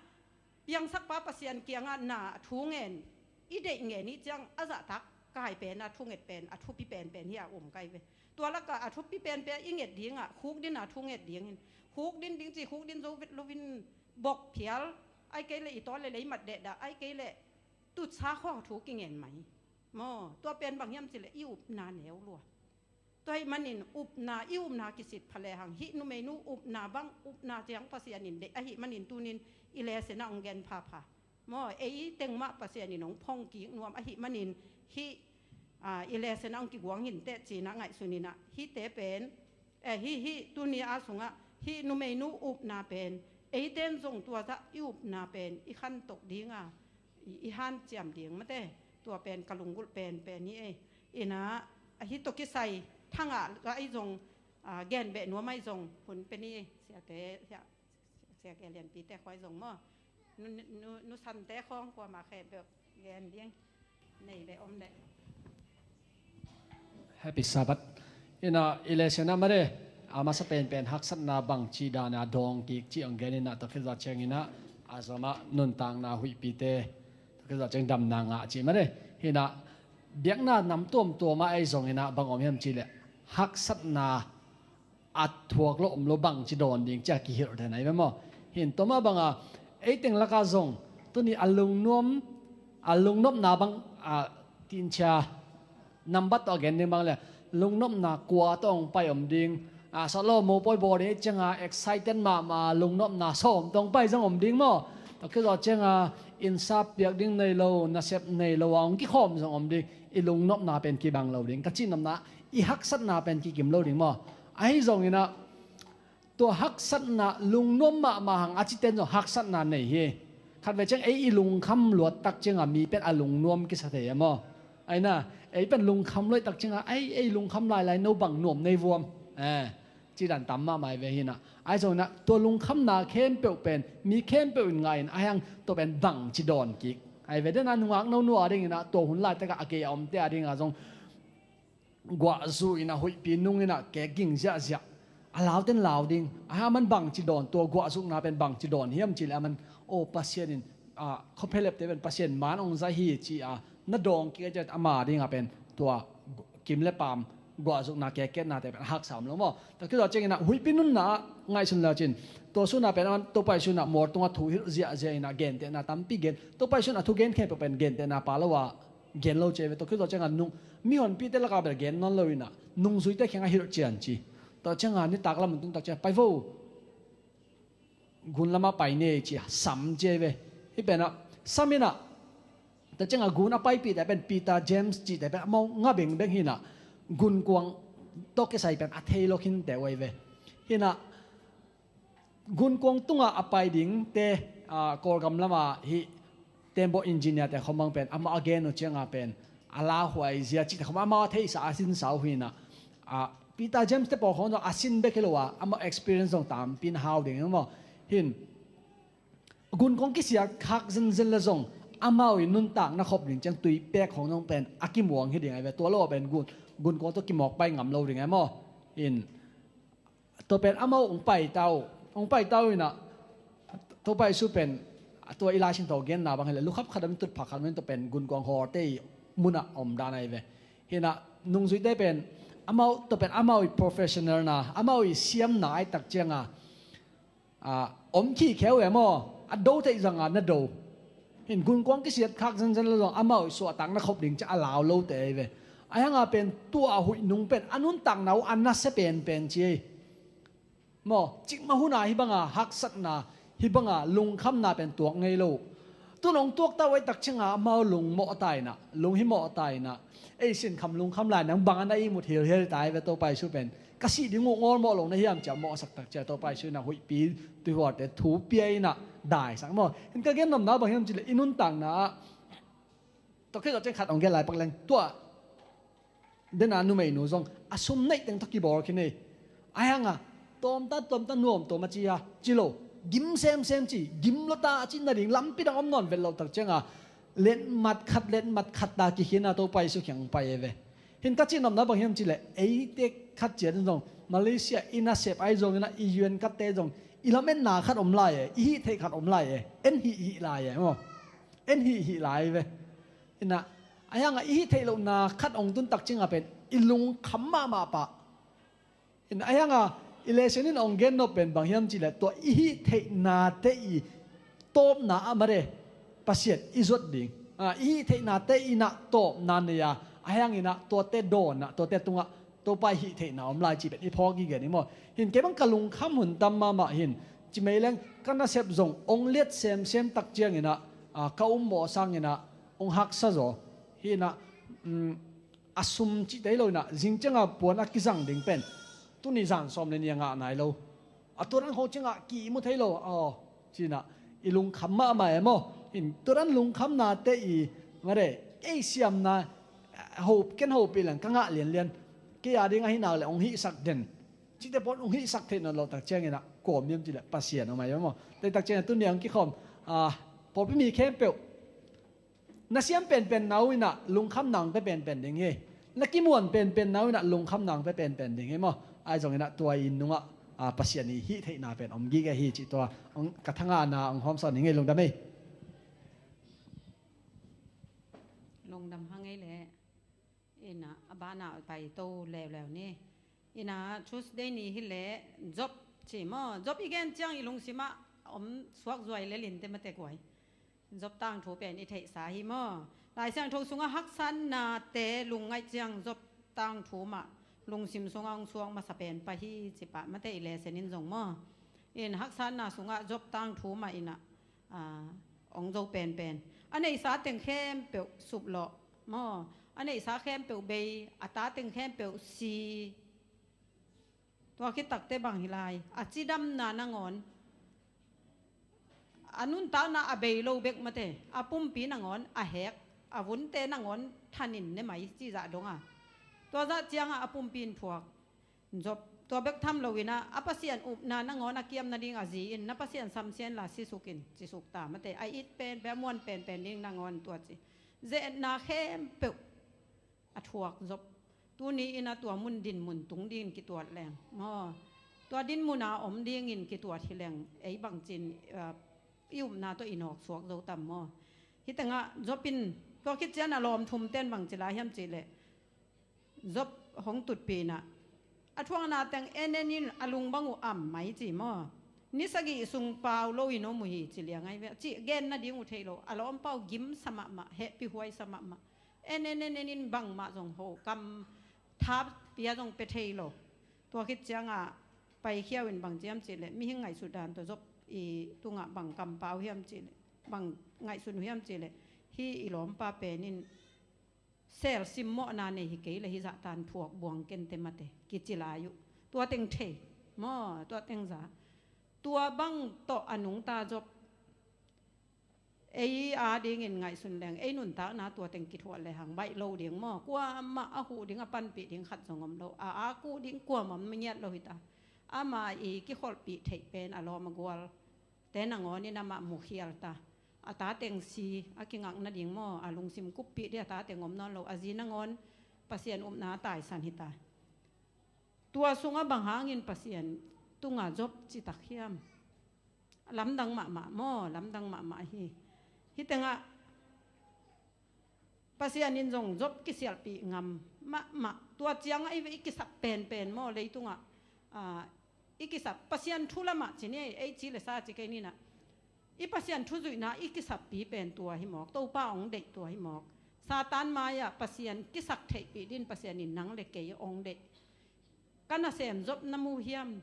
piangsakpa Pasian kiangah na thu ngen, i deih ngen hi ciang a zahtak kai pen a thunget pen a thupi penpen hi a um kai ve. Tua lakah a thupi penpen i nget dingah khukdina thu nget dingin, khukdin ding ci, khukdin zo vet loin bok phial, ai kei leh i tawl leh lei mat dehdah, ai kei leh tutsa khawng thu kingen mai maw? Tua pen bang hiam cih leh i upna neu lua. Tua ahih manin upna, i upna kisit pha lehang, hih numeinu upna bang, upna ciang Pasian in deih ahih manin tunin i lesson ah hong gen phapha maw? Ei teng mah Pasian in hong phong kik nuam ahih manin hih a, i lesson ah hong kiguang hi inteh ci-in ah ngaihsun in ah, hihte pen, eh, hih, hih tuni a sungah hih numeinu upna pen, eite in zong tua zah i upna pen i khantoh ding a, i, i hanciam ding mate, tua pen ka lunggulh penpen hi ei. In ah, ahi tawh kisai thangah ahi zong, a, gen beh nuam ahi zong hun pe ni ei, siate, sia, sia ke lianpite khawng ahi zong maw. Nu, nu, nu, nu sante khawng kuamah khempeuh gen ding. Nei leh om leh. Happy Sabbath. In ah, i lesson ah mate, a masa penpen haksatna bangci dan a dawng kik cih hong gen in ah, tua khit zawh ciangin ah, a zom ah nuntakna huihpite, tua khit zawh ciang damna ngah cih mate. In ah, biakna nam tuamtuam ah ahi zongin ah bang om hiam cih leh, haksatna a thuak lo om lo bangci dawn ding ci-a kihilh den ahi ve maw. Hi in tua mah bang a, ei teng lakah zong tuni a lungnuam, a lungnopna bang a, tinchia nambat tawh a gen ding bang leh, lungnopna kua tawh hong pai om ding. A, sawt lo mopawi bawl ding, ei ciang a excited mahmah, lungnopna sawm tawh hong pai zong om ding maw. Tua khit zawh ciang a, innsap piak ding nei lo, nasep nei lo a hong kikhawm zong om ding. I lungnopna pen kibang lo ding, ka cihnopna, i haksatna pen kikim lo ding maw. Ahi zongin ah, tua haksatna, lungnuam mahmah hang a cite in zong haksatna nei hi. Khatvei ciang ei i lungkham luat tak ciang a mi pen a lungnuam kisa thei a maw. Ahi na, ei pen lungkham luat tak ciang a, ei, ei lungkham lailai, no bang nuam nei vuam, eh, ci dan tam mahmah hi ve. Hi in ah, ahi zongin ah tua lungkhamna khempeuh pen mi khempeuh in ngah in, ahi hang tua pen bangci dawn kik. Ahi ve, den a nungak no nu a dingin ah, tua hun laitak a a gei a omte a ding a zong guahzu in ah, huihpi nung in ah kek ging ziahziah, a laute in lau ding. Ahi hang a man bangci dawn, tua guahzukna pen bangci dawn hiam cih leh, a man, aw, Pasian in, a, khuaphialepte pen Pasian man hong zai hi ci-a na dawng kik a, ama ding a pen tua kim le paam, guahzukna, keketnate pen a haksa om lo maw. Tua khit zawh ciangin ah huihpi nunna ah ngaihsun le cin, tua sun a pen a man Topa Jesu in ah mual tungah thu hilh ziahziah in ah, gentehna tampi gen. Topa Jesu in a thugen khempeuh pen gentehna pha lo a gen lo ci hi ve. Tua khit zawh ciang a nung, mihonpite lakah bel gen nawn lo in ah, nungzuite kiangah hilh cian ci. Tua ciang a nitak lam hong tun tak ciang, pai vo, gun lamah pai ni ei ci-a sam ci hi ve. Hih pen ah sam in ah, tua ciang a gun a paipihte pen Peter, James cihte pen amau nga bengbeng hi in ah, gunkuang tawh kisai pen a thei lo khinte uh ahi ve. Hi in ah, gunkuang tungah a pai dingte, a, Kawlgam lamah hih tembaw engineer-te khawng bang pen amau a gen uh ciang a pen a lauhuai zia cihte khawng amau a theihsa, a sinsa uh hi in ah, a, Peter, James-te pawl khawng zong a sin bek hi lo a, amau experience zong tampi in hau ding hi maw. Hi in, gunkuang kisiat khak zenzen leh zong amau i nuntakna khop ding ciang tuipek khawng zong pen a kimuang hi ding ahi ve. Tua lo a pen gun, gunkuang tawh kimawk pai ngam lo ding ahi maw. Hi in, tua pen amau hong pai ta uh, hong pai ta uh in ah, Topa Jesu pen, tua i Lai Siangtho genna bang hi leh, lukhap khat om in, tutphah khat om in, tua pen gunkuang hawlte i mun ah om dan ahi ve. Hi in ah, nungzuite pen amau, tua pen amau i professional-na, amau i siamna ahih tak ciang a, a, om khikhe uh e maw, a do theih zong a na do. Hi in, gunkuang kisiat khak zenzen leh zong amau i suahtakna khop ding ciang a lau lote ahi ve. Ahi hang a pen tua huih nung pen a nuntakna uh a nasia penpen ci hi. Maw, cikmah hun a hih bang a haksatna, hih bang a lungkhamna pen tuak ngei lo. Tu-in hong tuak ta uh ahih tak ciang a amau lung mawh ta in ah, lung hi mawh ta in ah, ei sinkham lungkham lai, nang bang a na ihmut hilhial ta hi ve, Topa Jesu pen ka sih ding uh ngawlmawh lo na hiam ci-a mawhsak tak ciang a, Topa Jesu in ah huihpi tuihualte thu pia in ah daisak maw. Hi in, ka gen nopna bang hiam cih leh, i nuntakna ah, tua khit zawh ciang khat hong gen lai pak leng, tua den a numeinu zong a sum neih teng tawh kibawl khin hi. Ahi hang a, tawmta, tawmta nuam tawm a ci a, ci lo, gim semsem ci, gim lua ta a cih nading lampi dang om nawn vet loh tak ciang a, letmat khat, letmat khat ta kikhin a Topa Jesu kiang pai hi ve. Hi in, ka cihnopna bang hiam cih leh, eite khat ciat in zong, Malaysia i nasep ahi zongin ah, i U N card-te zong, i lametna khat om lai e, i hih theih khat om lai e, en hih hih lai e maw. En hih hih lai ve. Hi in ah, ahi hang a i hih theih lohna khat hong tun tak ciang a pen i lungkham mahmah pah. Hi in ah, ahi hang a i lesson in hong gen nop pen bang hiam cih leh, tua i hih theihnate i tawpna ah mate, Pasian i zuat ding. A, i hih theihnate in ah tawpna nei a, ahi hangin ah tuate dawn ah, tuate tungah Topa i hih theihna om lai cih pen i phawk i gen hi maw. Hi in, kei bang ka lungkham hun tam mahmah hi in, ci mai leng, ka nasep zong hong liat semsem tak ciangin ah, a, ka um mawh sangin ah hong haksa zaw. Hi in ah, um, a sum cihte hi lo inah, zing ciangah puan a kizang ding pen tuni zan sawm le nih a ngah nai lo. A tua dan khawng ciangah ki-ihmu thei lo. Aw, ci inah i lungkham mahmah e maw. In tua dan lungkhamnate i, mare, kei siamna, ho, ken hopih leng ka ngah lianlian, kei a ding ahi nak le hong hihsak den, cihte pawl hong hihsak theih nawn loh tak cianginah kua om hiam cih leh Pasian om ahi maw. Tua tak ciangin tuni hong kikhawm, ah, pawlpi mi khempeuh na siam penpen na uh inah lungkham nang pe penpen ding hi. Na kimuan penpen na uh inah lungkham nang pe penpen ding hi maw. Ahi zong inah tua i nungah, ah, Pasian i hih theihna pen om gige hi cih tua hong, ka thangahna hong hawmsawn hi ngei. Lungdam ei. Lungdam hang ei leh. Inah a banah pai to leuleu ni. Inah Tuesday ni hi leh Job ci maw. Job i gen ciang i lungsimah om suak zuai lel in te mate guai. Job tangthu pen i theihsa hi maw. Lai Siangtho sungah haksatnate lungngaih ciang Job tangthu mah lungsim sungah hong suak masa pen pah hi ci pah mate i lesson in zong maw. In haksatna sungah Job tangthu mah inah, ah, hong zo penpen. A neihsa teng khempeuh suplawh maw. A neihsa khempeuh bei, a ta teng khempeuh si. Tua khit takte bang hi lai, a cidamna nangawn, a nuntakna a bei lo bek mate, a pumpi nangawn a hek, a vunte nangawn thanin ne mai cih zah dong a. Tua zah ciangah a pumpi in thuak. Job, tua bek tham lo inah, a Pasian upna nangawn a kiam nading a zi in, na Pasian samsia inla sisuk in, cisuk ta mate, a it penpen, a muan penpen ding nangawn tua ci. Ze-etna khempeuh a thuak Job. Tuni inah tua mun dinmun tung dingin kituat leng maw. Tua dinmun a om dingin kituat hi leng ei bangcin, ah, i upna tawh i nawk suak zo tam maw. Hih tengah Job in tua khit ciang a lawm thum ten bangci lai hiam cih leh, Job hong tutpih inah, a thuakna teng en en in a lung bang uh am mai ci maw. Ni sagih sung pau lo in om uh hi ci liang ai ve. Cih gen nading uh thei lo. A lawmpa uh gimsa mahmah, hehpih huaisa mahmah. En en en en in bangmah zong ho kam thapia zong pia thei lo. Tua khit ciangah paikhia uh in bang ciam cih leh, mihing ngaihsut dan tawh Job i tungah bang kampau hiam cih leh, bang ngaihsun uh hiam cih leh, hih i lawmpa pen in sel simmawhna nei hi kei leh hih zah tan thuak buang kente mate kici lai uh. Tua teng thei maw, tua teng za. Tua bang tawh a nungta Job ei a dingin ngaihsun leng, ei nuntakna tua teng kithuah lehang baih lo ding maw. Kuamah a huh ding, a panpih ding khat zong om lo. A, a kuh ding kuamah om ngiat lo hi ta. Ama i kikholhpih theih pen a lawm a gual te nangawn in amah mukhial ta. A ta teng si, a kingak nading maw, a lungsim kuppih ding a ta teng om nawn lo. A zi nangawn Pasian upna a taisan hi ta. Tua sungah bang hangin Pasian tungah Job citak hiam? Lamdang mahmah maw, lamdang mahmah hi. Hih tengah Pasian in zong Job kisialhpih ngam mahmah. Tua ciangah i, i kisap penpen maw, leitungah, ah, i kisap Pasian thu lamah ci ni, ei ci le sa ci kei ninah. I Pasian thuzuihna i kisappi pen tua hi mawk, Topa hong deih tua hi mawk. Satan mai-ah Pasian kisak theihpih din Pasian in nang le kei hong deih. Ka nasem Job na mu hiam?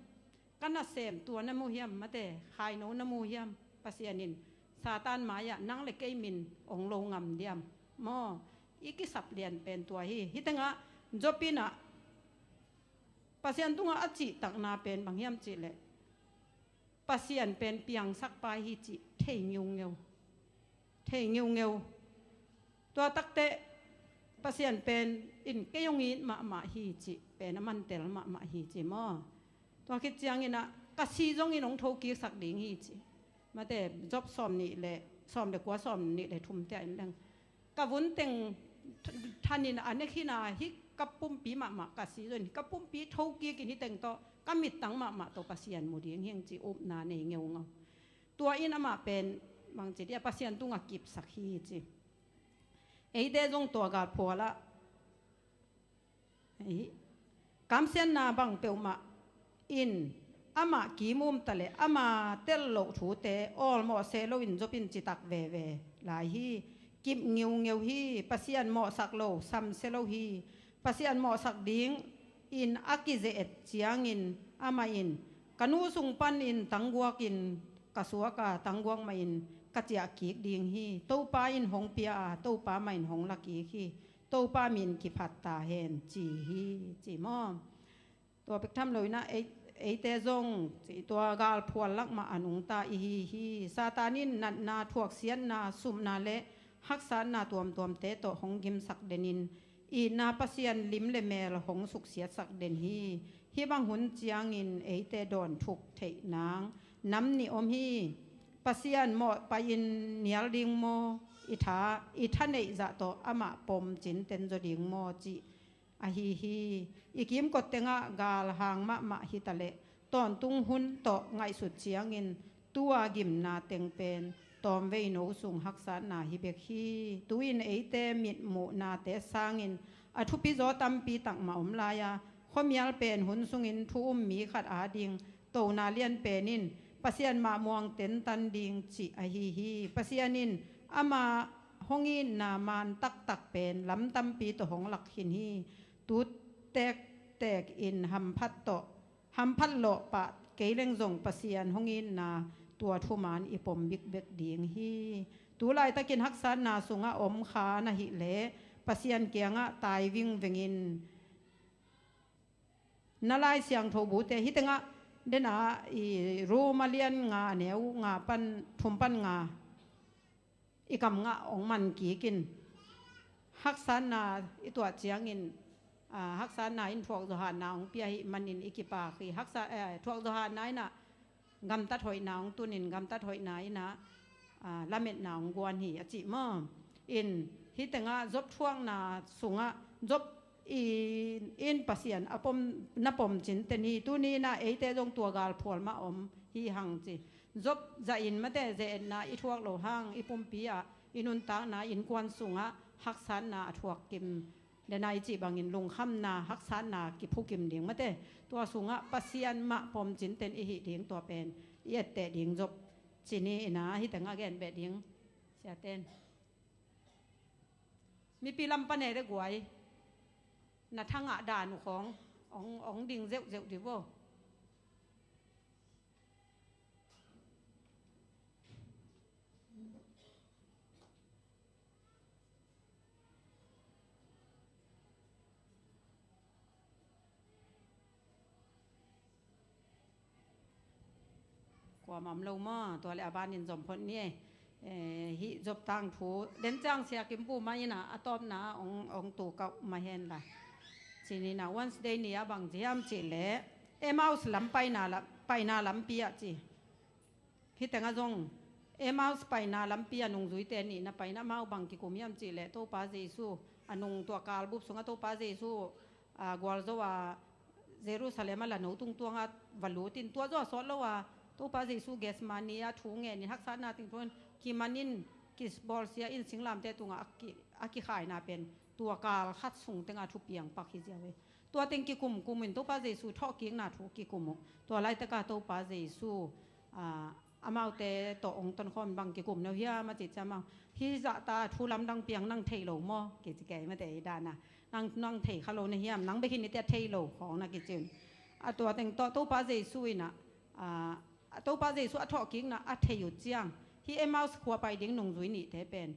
Ka nasem tua na mu hiam? Mate, khaino na mu hiam? Pasian in Satan mai-ah nang le kei min hong lo ngam diam? Maw, i kisap lian pen tua hi. Hih tengah Job inah Pasian tungah a cihtakna pen bang hiam cih leh, Pasian pen piangsak pa hi cih thei ngiungeu. Thei ngiungeu. Tua takteh Pasian pen in kei hong it mahmah hi cih pen a mantel mahmah hi ci maw. Tua khit cianginah ka si zongin hong thokiksak ding hi ci. Mate, Job sawm nih le, sawm le kua, sawm nih le thum te ah in leng, ka vun teng thanin a ne khin a, hih ka pumpi mahmah ka si zongin, ka pumpi thokikin hih teng tawh ka mittang mahmah tawh Pasian mu ding hi'ng ci upna nei ngeungau. Tua in amah pen bangci dia Pasian tungah kipsak hi ci. Eite zong tua galphualah ei, kamsiatna bang peuhmah in amah kimum ta leh ama tel loh thute awlmawh seh loin Job in citak veve lai hi. Kip ngiungeu hi. Pasian mawhsak lo sam se lo hi. Pasian mawhsak dingin a kize-et ciangin amah in, ka nu sung panin tangguakin ka suak a, tangguak mahin ka ciah kik ding hi. Topa in hong pia a, Topa mahin hong la kik hi. Topa min kiphat ta hen, ci hi, ci maw? Tua bek tham lo in ah ei, eite zong tua galphual lak mah a nungta i hi hi. Satan in natna, thuaksiatna, supna le haksatna tuamtuamte tawh hong gimsak den in, itna Pasian lim le mel hong suksiatsak den hi. Hih bang hun ciangin eite dawn thuk theih nang nam nih om hi. Pasian mawhpaih in nial ding maw? I tha, i tha neih zah tawh amah pom cinten zaw ding maw, cih ahi hi. I kimkot tengah galhang mahmah hi ta leh, tawntung hun tawh ngaihsut ciangin tua gimna teng pen tawmvei no sung haksatna hi bek hi. Tu-in eite mitmuhnate sangin a thupizaw tampi tak mah om lai a, khuamial pen hun sungin thu um mi khat ading tona lian pen in Pasian mah muang tentan ding cih ahi hi. Pasian in ama hong itna man taktak pen lam tampi tawh hong lak khin hi. Tu tektek in hamphat tawh, hamphat lawh pah kei leng zong Pasian hong itna tua thuman i pom bikbek ding hi. Tu laitakin haksatna sungah om kha na hih leh Pasian kiangah tai vingveng in. Na Lai Siangtho bute hih tengah, dena i Roma lian nga, neu nga pan, thum pan nga, i kam ngah hong man kik in. Haksatna i tuah ciangin, ah, haksatna in thuakzawhhatna hong pia hi manin i kipak hi. Haksa, eh, thuakzawhhatna in ah gamtat hoihna hong tun in, gamtat hoihna in ah, ah, lametna hong guan hi, a cih maw? In, hih tengah Job thuakna sungah Job in, in Pasian a pom, na pom cinten hi. Tuni in ah eite zong tua galphual mah om hi hang ci. Job zah in mate, ze-etna i thuak loh hang i pumpi ah, i nuntakna innkuan sungah haksatna a thuak kim, dena i cih bangin lungkhamna, haksatna kiphukim ding mate. Tua sungah Pasian mah pom cinten i hih ding, tua pen i etteh ding Job ci ni in ah, hih tengah gen beh ding, siaten. Mipi lam pan e le guai, na thangah dan uh khawng hong, hong ding zeuhzeuh dih vo. Kuamah om lo maw? Tua leh a banin zom phot ni e. Eh, hih Job tangthu den ciang Sia Kim Pu mah in ah a tawpna hong, hong tu kauh mah hen la. Ci ni in ah, Wednesday ni a bang ci hiam cih leh Emmaus lam paina la, paina lampi ah ci. Hih tengah zong Emmaus paina lampi ah nungzuite nih na paina, amau bang kikum hiam cih leh Topa Jesu a nung, tua kalbup sungah Topa Jesu, ah, gualzo a Jerusalem a la no tungtuang a va lut in, tua zaw a sawt lo a Topa Jesu Gethsemane ah thu ngen in, haksatna teng thu in kiman in, kibawlsia in, singlamteh tungah a ki, a kikhaina pen tua kal khat sung tengah thupiang pak hi ziau hi. Tua teng kikum kum in Topa Jesu thawhkikna thu kikum uh. Tua laitak ah Topa Jesu, ah, amaute tawh hong tonkhawm, bang kikum na uh hiam a cih ciang, amau, hih zahta thu lamdang piang nang thei lo maw? Kici kei mate, ei dan ah. Nang, nang thei kha lo na hiam? Nang bek hi ni, tia thei lo khawng na kici un. A tua teng tawh Topa Jesu in ah, ah, Topa Jesu a thawhkikna a thei uh ciang, hih Emmaus khua pai ding nungzui nihte pen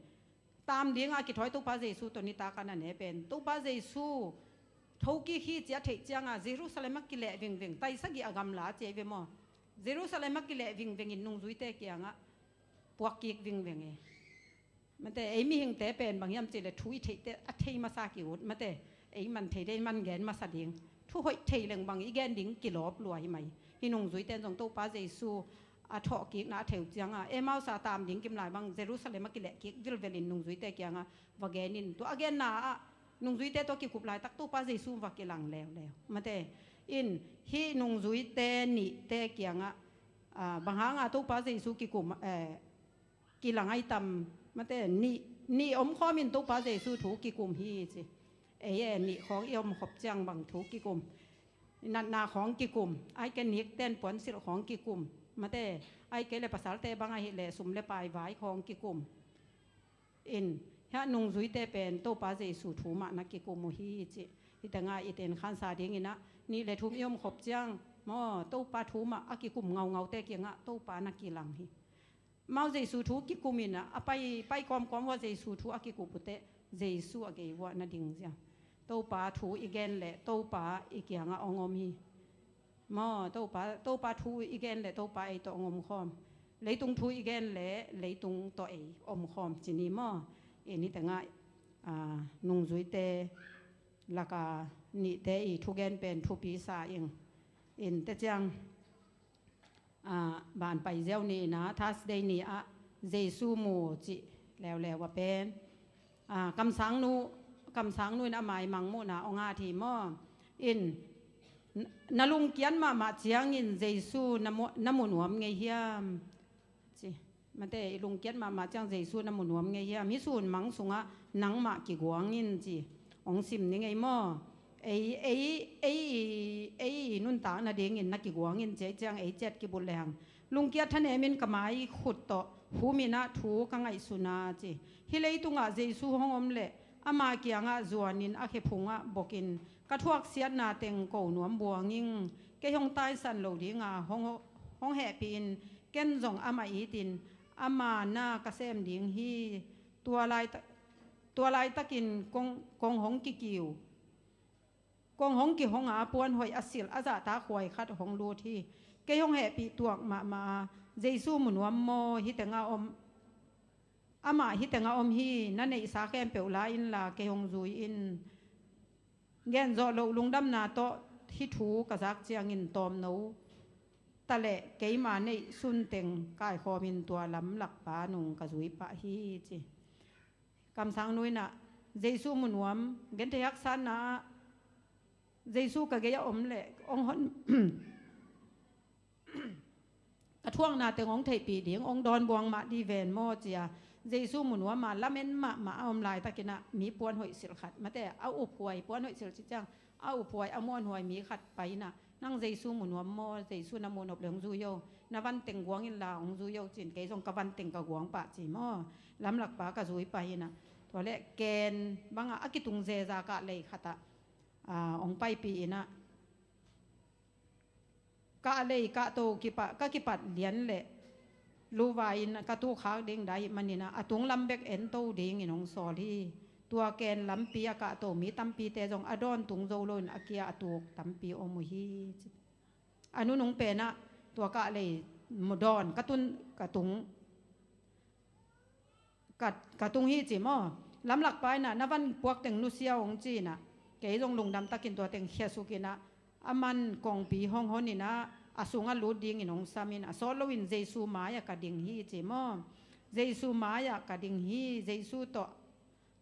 tam ding a kithawi Topa Jesu tawh nitak a na ne pen, Topa Jesu thokik hi ci a theih ciang a, Jerusalem ah kileh vingveng, taisagih a gamla ci ei ve maw? Jerusalem ah kileh vingveng in nungzuite kiangah puakkik vingveng e. Mate, ei mihingte pen bang hiam cih leh thu i theihte a thei masa ki-ut mate, ei man thei dei, man gen masa ding. Thu hoih thei leng bang i gen ding kilawp lua hi mai. Hih nungzuite in zong Topa Jesu a thawhkikna a thei uh ciang a, Emmaus a tam ding kim lai bang Jerusalem ah kilehkik vilvel in nungzuite kiangah va gen in, tua a genna ah nungzuite tawh kikup laitak Topa Jesu va kilang leuleu. Mate, in hih nungzuite nihte kiangah, ah, bang hang a Topa Jesu kikum, eh, kilang ai tam, mate, nih, nih omkhawm in Topa Jesu thu kikum hi ci. Ei e, nih khawng i omkhop ciang bang thu kikum? Natna khawng kikum, ahih kei leh nikten puansilh khawng kikum, mate, ahih kei leh pasalte bang ahih leh sum le pai vai khawng kikum. In, hiah nungzuite pen Topa Jesu thu mah na kikum uh hi ci. Hih tengah i tenkhansa dingin ah, nih le thum i omkhop ciang maw, Topa thu mah a kikum ngaungaute kiangah Topa na kilang hi. Amau Jesu thu kikum in ah, a pai, pai kawmkawm uh a Jesu thu a kikup uh teh, Jesu a gei vuah na ding zia. Topa thu i gen leh Topa i kiangah hong om hi. Maw, Topa, Topa thu i gen leh Topa ei tawh hong omkhawm. Leitung thu i gen leh leitung tawh ei omkhawm ci ni maw. I nitengah, ah, nungzuite laka nihte i thugen pen thupi sa ing. In te ciang, ah, ban pai ziau ni-in ah, Thursday ni-ah Jesu mu cih leuleu a pen, ah, kamsangnu, kamsangnu in a maimang muhna hong at hi maw. In, na lungkiat mahmah ciangin Jesu na mu, na mu nuam ngei hiam? Ci. Mate, i lungkiat mahmah ciang Jesu na mu nuam ngei hiam? Hih sun mang sungah nangmah kiguang in ci. Hong sim ni ngei maw? Ei, ei, ei, ei, ei nuntak nadingin na kiguang in ci, ei ciang ei ciat kibulh lehang. Lungkiat thanemin ka mai khut tawh humin ah thu ka ngaihsun a ci. Hih leitungah Jesu hong om leh ama kiangah zuanin a khephungah bokin ka thuaksiatna teng ko nuam buang ing. Kei hong taisan lo dinga hong, hong hehpih in, ken zong amah itin ama na ka sem ding hi. Tua laita, tua laitakin kong, kong hong kikiu, kong hong kihong a puan hoih a silh a zahtak huai khat hong lut hi. Kei hong hehpih tuak mahmah a, Jesu mu nuam maw, hih tengah om, amah hih tengah om hi. Na neihsa khempeuh la inla kei hong zui in. Gen zawh loh lungdamna tawh hih thu ka zak ciangin tawmno ta leh keima neih sun teng kaikhawmin tua lamlak pa nung ka zui pah hi ci. Kamsangnu in ah Jesu mu nuam, genthei haksatna ah Jesu ka gei a om leh hong hon, ka thuakna teng hong theihpih ding, hong dawn buang mah dih ven maw ci-a, Jesu mu nuam a lamen mahmah a om laitakin ah mi puan hoih silh khat, mate, a uphuai, puan hoih silh cih ciang a uphuai, a muanhuai mi khat pai in ah, nang Jesu mu nuam maw, Jesu na mu nop leh hong zui o, na van teng guang inla hong zui o ci-in, kei zong ka van teng ka guang pah ci maw, lamlak pa ka zui pah in ah, tua leh ken bangah a kitung zezak ah lei khat ah, ah, hong paipih in ah, kah lei kahto kipat, ka kipat lian leh luvai-in ka tukhak ding dai manin ah, a tung lam bek ento dingin hong sawl hi. Tua ken lampi a kahto mi tampite zong a dawn tung zo loin a kia a tuk tampi om uh hi. A nunung pen ah tua kah lei dawn ka tun, ka tung, ka, ka tung hi ci maw. Lamlak pa in ah, na van puak teng nusia ung ci-in ah, kei zong lungdam takin tua teng khiasuk in ah, a man kongpi hong hon in ah, a sungah lut dingin hong sam in, a sawt loin Jesu mai-ah ka ding hi ci maw. Jesu mai-ah ka ding hi. Jesu tawh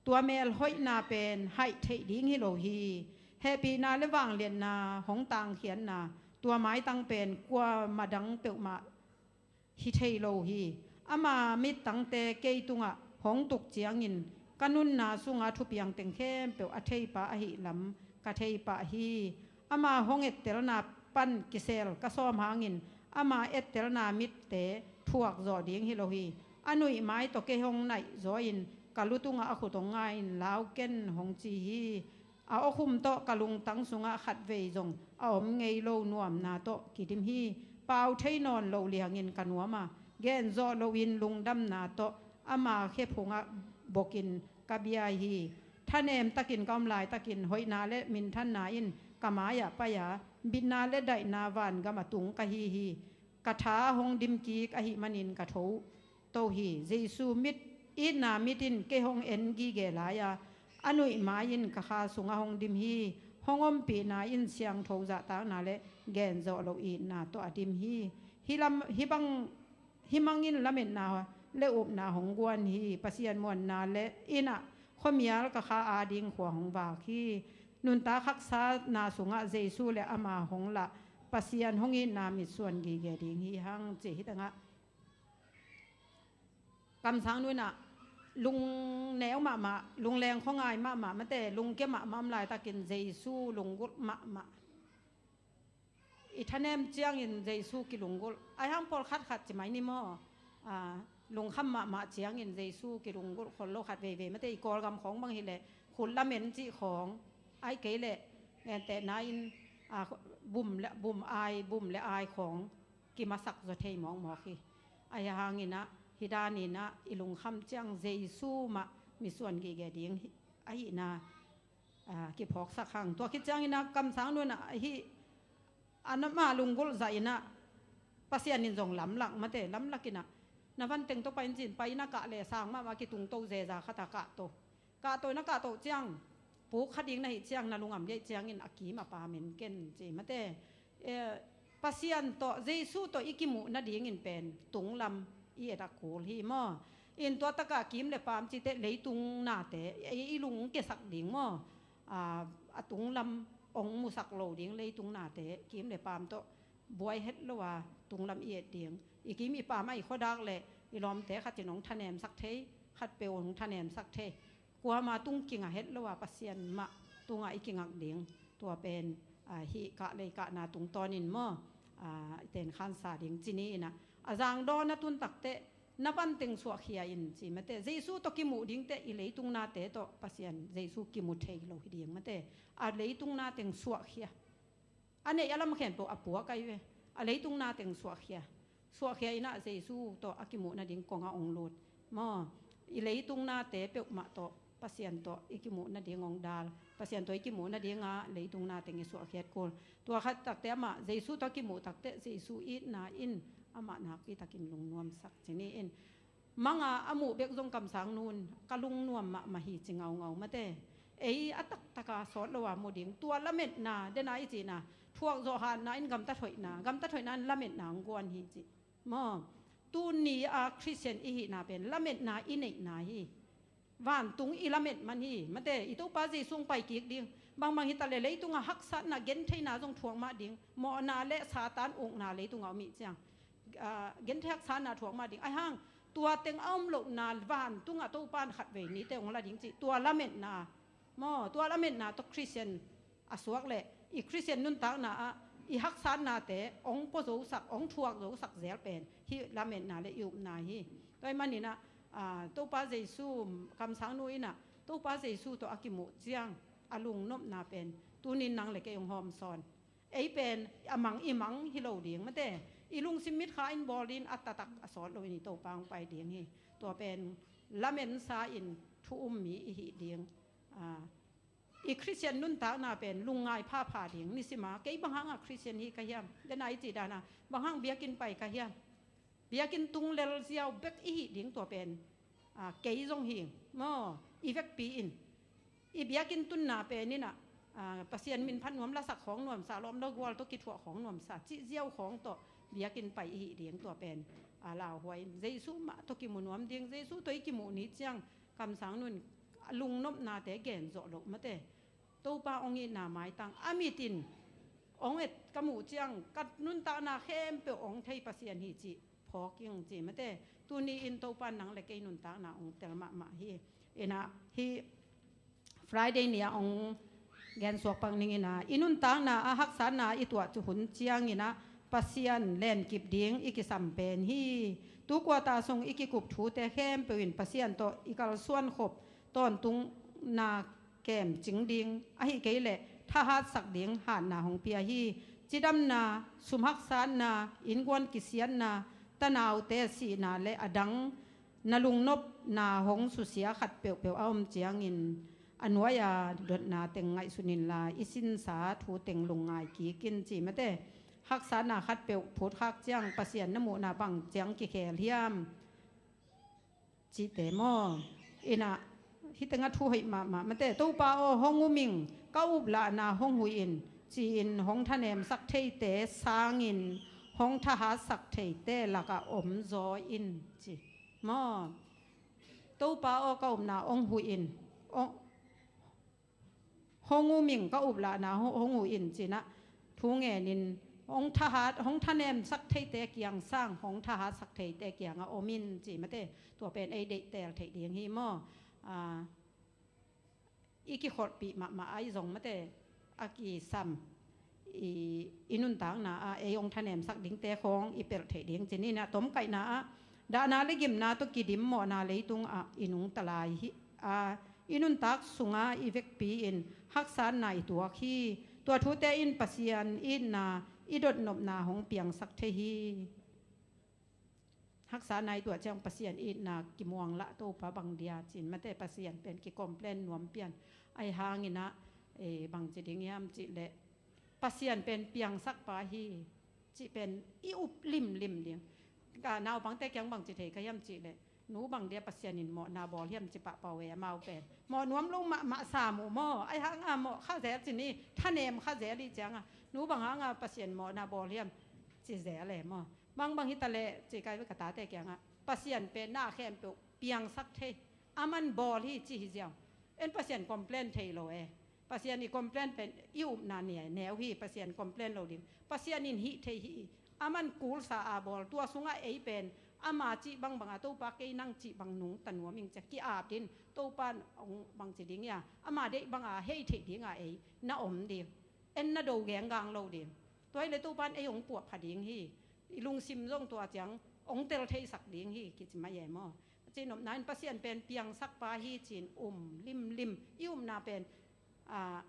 tua melhoihna pen haih theih ding hi lo hi. Hehpihna le vangliatna, hong tangkhiatna, tua maitang pen kuamah dang peuhmah hi thei lo hi. Ama mittangte kei tungah hong tuk ciangin ka nunna sunga thupiang teng khempeuh a theipa ahih lam ka theipah hi. Ama hong ettelna pan kisel ka sawm hangin ama ettelna mitte thuak zawh ding hi lo hi. A nuih mai tawh kei hong naih zaw-in ka lu tungah a khut hong nga-in, lau ken, hong ci hi. A awkhum tawh ka lungtang sungah khatvei zong a om ngei lo nuamna tawh kidim hi. Pau thei nawn loh liangin ka nuam a, gen zawh lohin lungdamna tawh ama khephungah bokin ka biai hi. Thanem takin ka om laitakin hoihna le minthanna in ka mai-ah pai-a, bitna le daihna vangam a tung ka hi hi. Ka tha hong dim kik ahih manin ka tho to hi. Jesu mit, itna mit in kei hong en gige lai-a, a nuih mai-in ka kha sungah hong dim hi. Hong ompihna in siangtho zahtakna le gen zawh loh itna tawh a dim hi. Hih lam, hih bang, hih mang in lametna le upna hong guan hi. Pasian muanna le in ah khuamial ka kha ading khua hong vak hi. Nuntak haksatna sungah Jesu le ama hong lah Pasian hong itna mitsuan gige ding hi hang ci. Hih tengah kamsangnu in ah lungneu mahmah, lungleng khuangai mahmah, mate, lungkia mahmah om laitakin Jesu lunggulh mahmah. I thanem ciangin Jesu kilunggulh. Ahi hang pawlkhat khat ci mai ni maw? Ah, lungkham mahmah ciangin Jesu kilunggulh khol lo khat veivei, mate, i Kawlgam khawng bang hileh khut lamen cih khawng, ahih kei leh, eh, tehna in, ah, bum le, bum ai, bum le ai khawng kimasak zaw thei mawkmawk hi. Ahi hangin ah, hih danin ah i lungkham ciang Jesu mah misuan gige ding ahihna kiphawksak hang. Tua khit ciangin ah kamsang nu in ah hih a na ma lunggulh zah in ah Pasian in zong lamlak mate, lamlak in ah na van teng tawh pai in cin, pai in ah kah le sang mahmah kitungto zeza khat ah kahto. Kahto in ah kahto ciang puk kha ding na hih ciang na lungam geih ciangin a kim a pam en ken ci mate. Pasian tawh, Jesu tawh i kimuh nadingin pen tunglam i et a kul hi maw? In tua takah kim le pam cite leitung nate i lung kesak ding maw? A tunglam ong musak lo ding, leitung nate kim le pam tawh buai het lo a tunglam i et ding. I kim i pam a i khuadak le i lawmte khat in ong thanemsak thei, khat peuh ong thanemsak thei. Kuama tung kingah het lo a Pasian mah tungah i kingak ding. Tua pen hih kah le i kahna tungtawnin maw, i ten khansa ding ci ni in ah. A zangdawn a tun takteh na van teng suahkhia in ci mate. Jesu tawh kimuh dingteh i leitung nate tawh Pasian Jesu kimu thei lo hi ding mate. A leitung na teng suahkhia. A neih a lam khempeuh a puak ahi ve. A leitung na teng suahkhia. Suahkhia in ah Jesu tawh a kimuh nading kongah ong lut maw? I leitung nate peuhmah tawh Pasian tawh i kimuh nading ong dal. Pasian tawh i kimuh nadingah leitung na teng i suahkhiat kul. Tua khat takteh amah Jesu tawh a kimuh takteh Jesu itna in amah nakpi takin lungnuamsak ci ni in. Manga a muh bek zong kamsang nu in ka lungnuam mahmah hi ci ngaungau mate. Ei a taktaka sawt lo a mu ding. Tua lametna dena i cihna thuak zawh hatna in gamtat hoihna, gamtat hoihna in lametna hong guan hi ci maw? Tuni a Khristian i hihna pen lametna i neihna hi. Vantung i lamet man hi mate. I Topa Jesu hong pai kik ding. Bangbang hi ta le leitungah haksatna gentheina zong thuak mah ding. Mawhna le Satan ukna leitungah om ih ciang genthei haksatna thuak mah ding. Ahi hang tua teng a om lohna vantungah Topa in khatvei nite hong la ding cih tua lametna maw? Tua lametna tawh Khristian a suak le i Khristian nuntakna ah i haksatnate hong pua zosak, hong thuak zosak zel pen hih lametna le i upna hi. Tua ahih manin ah Topa Jesu, kamsang nu in ah Topa Jesu tawh a kimuh ciang a lungnopna pen tunin nang le kei hong hawmsawn. Ei pen a mang i mang hi lo ding mate. I lungsim mitkha in bawl ding a taktak a sawt lo in i Topa hong pai ding hi. Tua pen lamensa in thu um mi i hih ding. I Khristian nuntakna pen lungngai phapha ding. Nisima kei bang hanga Khristian hi ka hiam? Dena i cih dana bang hang biakinn pai ka hiam? Biakinn tung lel ziau bek i hih ding tua pen kei zong hi maw? I vekpi in i biakinn tunna pen in ah Pasian min phat nuam, lasak khawng nuamsa, lawm lo gual tawh kithuah khawng nuamsa cih ziau khawng tawh biakinn pai i hih ding tua pen a lauhuai in Jesu mah tawh kimu nuam ding. Jesu tawh i kimuh ni ciang kamsang nu in lungnopnate gen zawh loh mate. Topa hong itna maitang a mit in hong et ka muh ciang ka nuntakna khempeuh hong thei Pasian hi cih phawk ing ci mate. Tuni in Topa in nang le kei nuntakna hong tel mahmah hi. In ah hih Friday ni-ah hong gensuak pak ning in ah i nuntakna ah haksatna i tuah hun ciangin ah Pasian lenkip ding i kisam pen hi. Tu kuata sung i kikup thute khempeuh in Pasian tawh i kalsuan khop tawntungna kemcing ding, ahih kei leh thahatsak ding hatna hong pia hi. Cidamna, sum haksatna, innkuan kisiatna, tanaute sihna le a dang na lungnopna hong susia khat peuhpeuh a om ciangin a nuai-a dotna teng ngaihsun inla i sinsa thu teng lungngai kik in ci mate. Haksatna khat peuh phutkhak ciang Pasian na muhna bang ciang kikhel hiam? Cihte maw? In ah hih tengah thu hoih mahmah mate. Topa aw, hong um ing, ka uplahna hong huh in ci-in hong thanemsak theite sangin hong thahatsak theite lakah om zaw in ci maw? Topa aw, ka upna hong huh in, hong um ing, ka uplahna hong huh in ci-in ah thu ngenin hong thahat, hong thanemsak theite kiang sang hong thahatsak theite kiangah om in ci mate. Tua pen ei deihtel theih ding hi maw? I kikholhpih mahmah ahi zong mate, a kisam i nuntakna ah ei hong thanemsak dingte khawng i pelh theih ding ci-in ah tomkaihna ah dahna le gimna tawh kidim mawhna leitung ah i nungta lai hi. A i nuntak sunga i vekpi in haksatna i tuak hi. Tua thute in Pasian itna i dotnopna hong piangsak thei hi. Haksa nai tuah ciang Pasian itna kimuang lah Topa bang dia cin mate Pasian pen ki complain nuam pian. Ahi hangin ah, eh, bang ci ding hiam cih leh Pasian pen piangsak pa hi cih pen i up limlim ding. Ka naupangte kiang bang ci thei ka hiam cih leh nu bang dia Pasian in mawhna bawl hiam ci pahpah uh e amau pen. Mawh nuam lo mahmah sam uh maw, ahi hanga mawh kha zel ci ni, thanem kha zel i cianga nu bang hanga Pasian mawhna bawl hiam ci zel e maw. Bangbang hita leh ci kai ve ka tate kiangah Pasian pen na khempeuh piangsak thei, aman bawl hi ci hi ziau. En Pasian complain thei lo e. Pasian i complain pen i upna neu hi, Pasian complain lo ding. Pasian in hih thei hi, aman kulsa a bawl tua sungah ei pen ama cih bangbanga Topa kei nang cih bang nungta nuam ing cia ki-ap din Topa hong bang ci ding ia ama deih banga hei theih dinga ei na om ding. En na do genggang lo ding. Tua hi le Topan ei hong puahpha ding hi. I lungsim zong tua ciang hong tel theisak ding hi kici mai e maw. Cin upna in Pasian pen piangsak pa hi cin um limlim i upna pen, ah,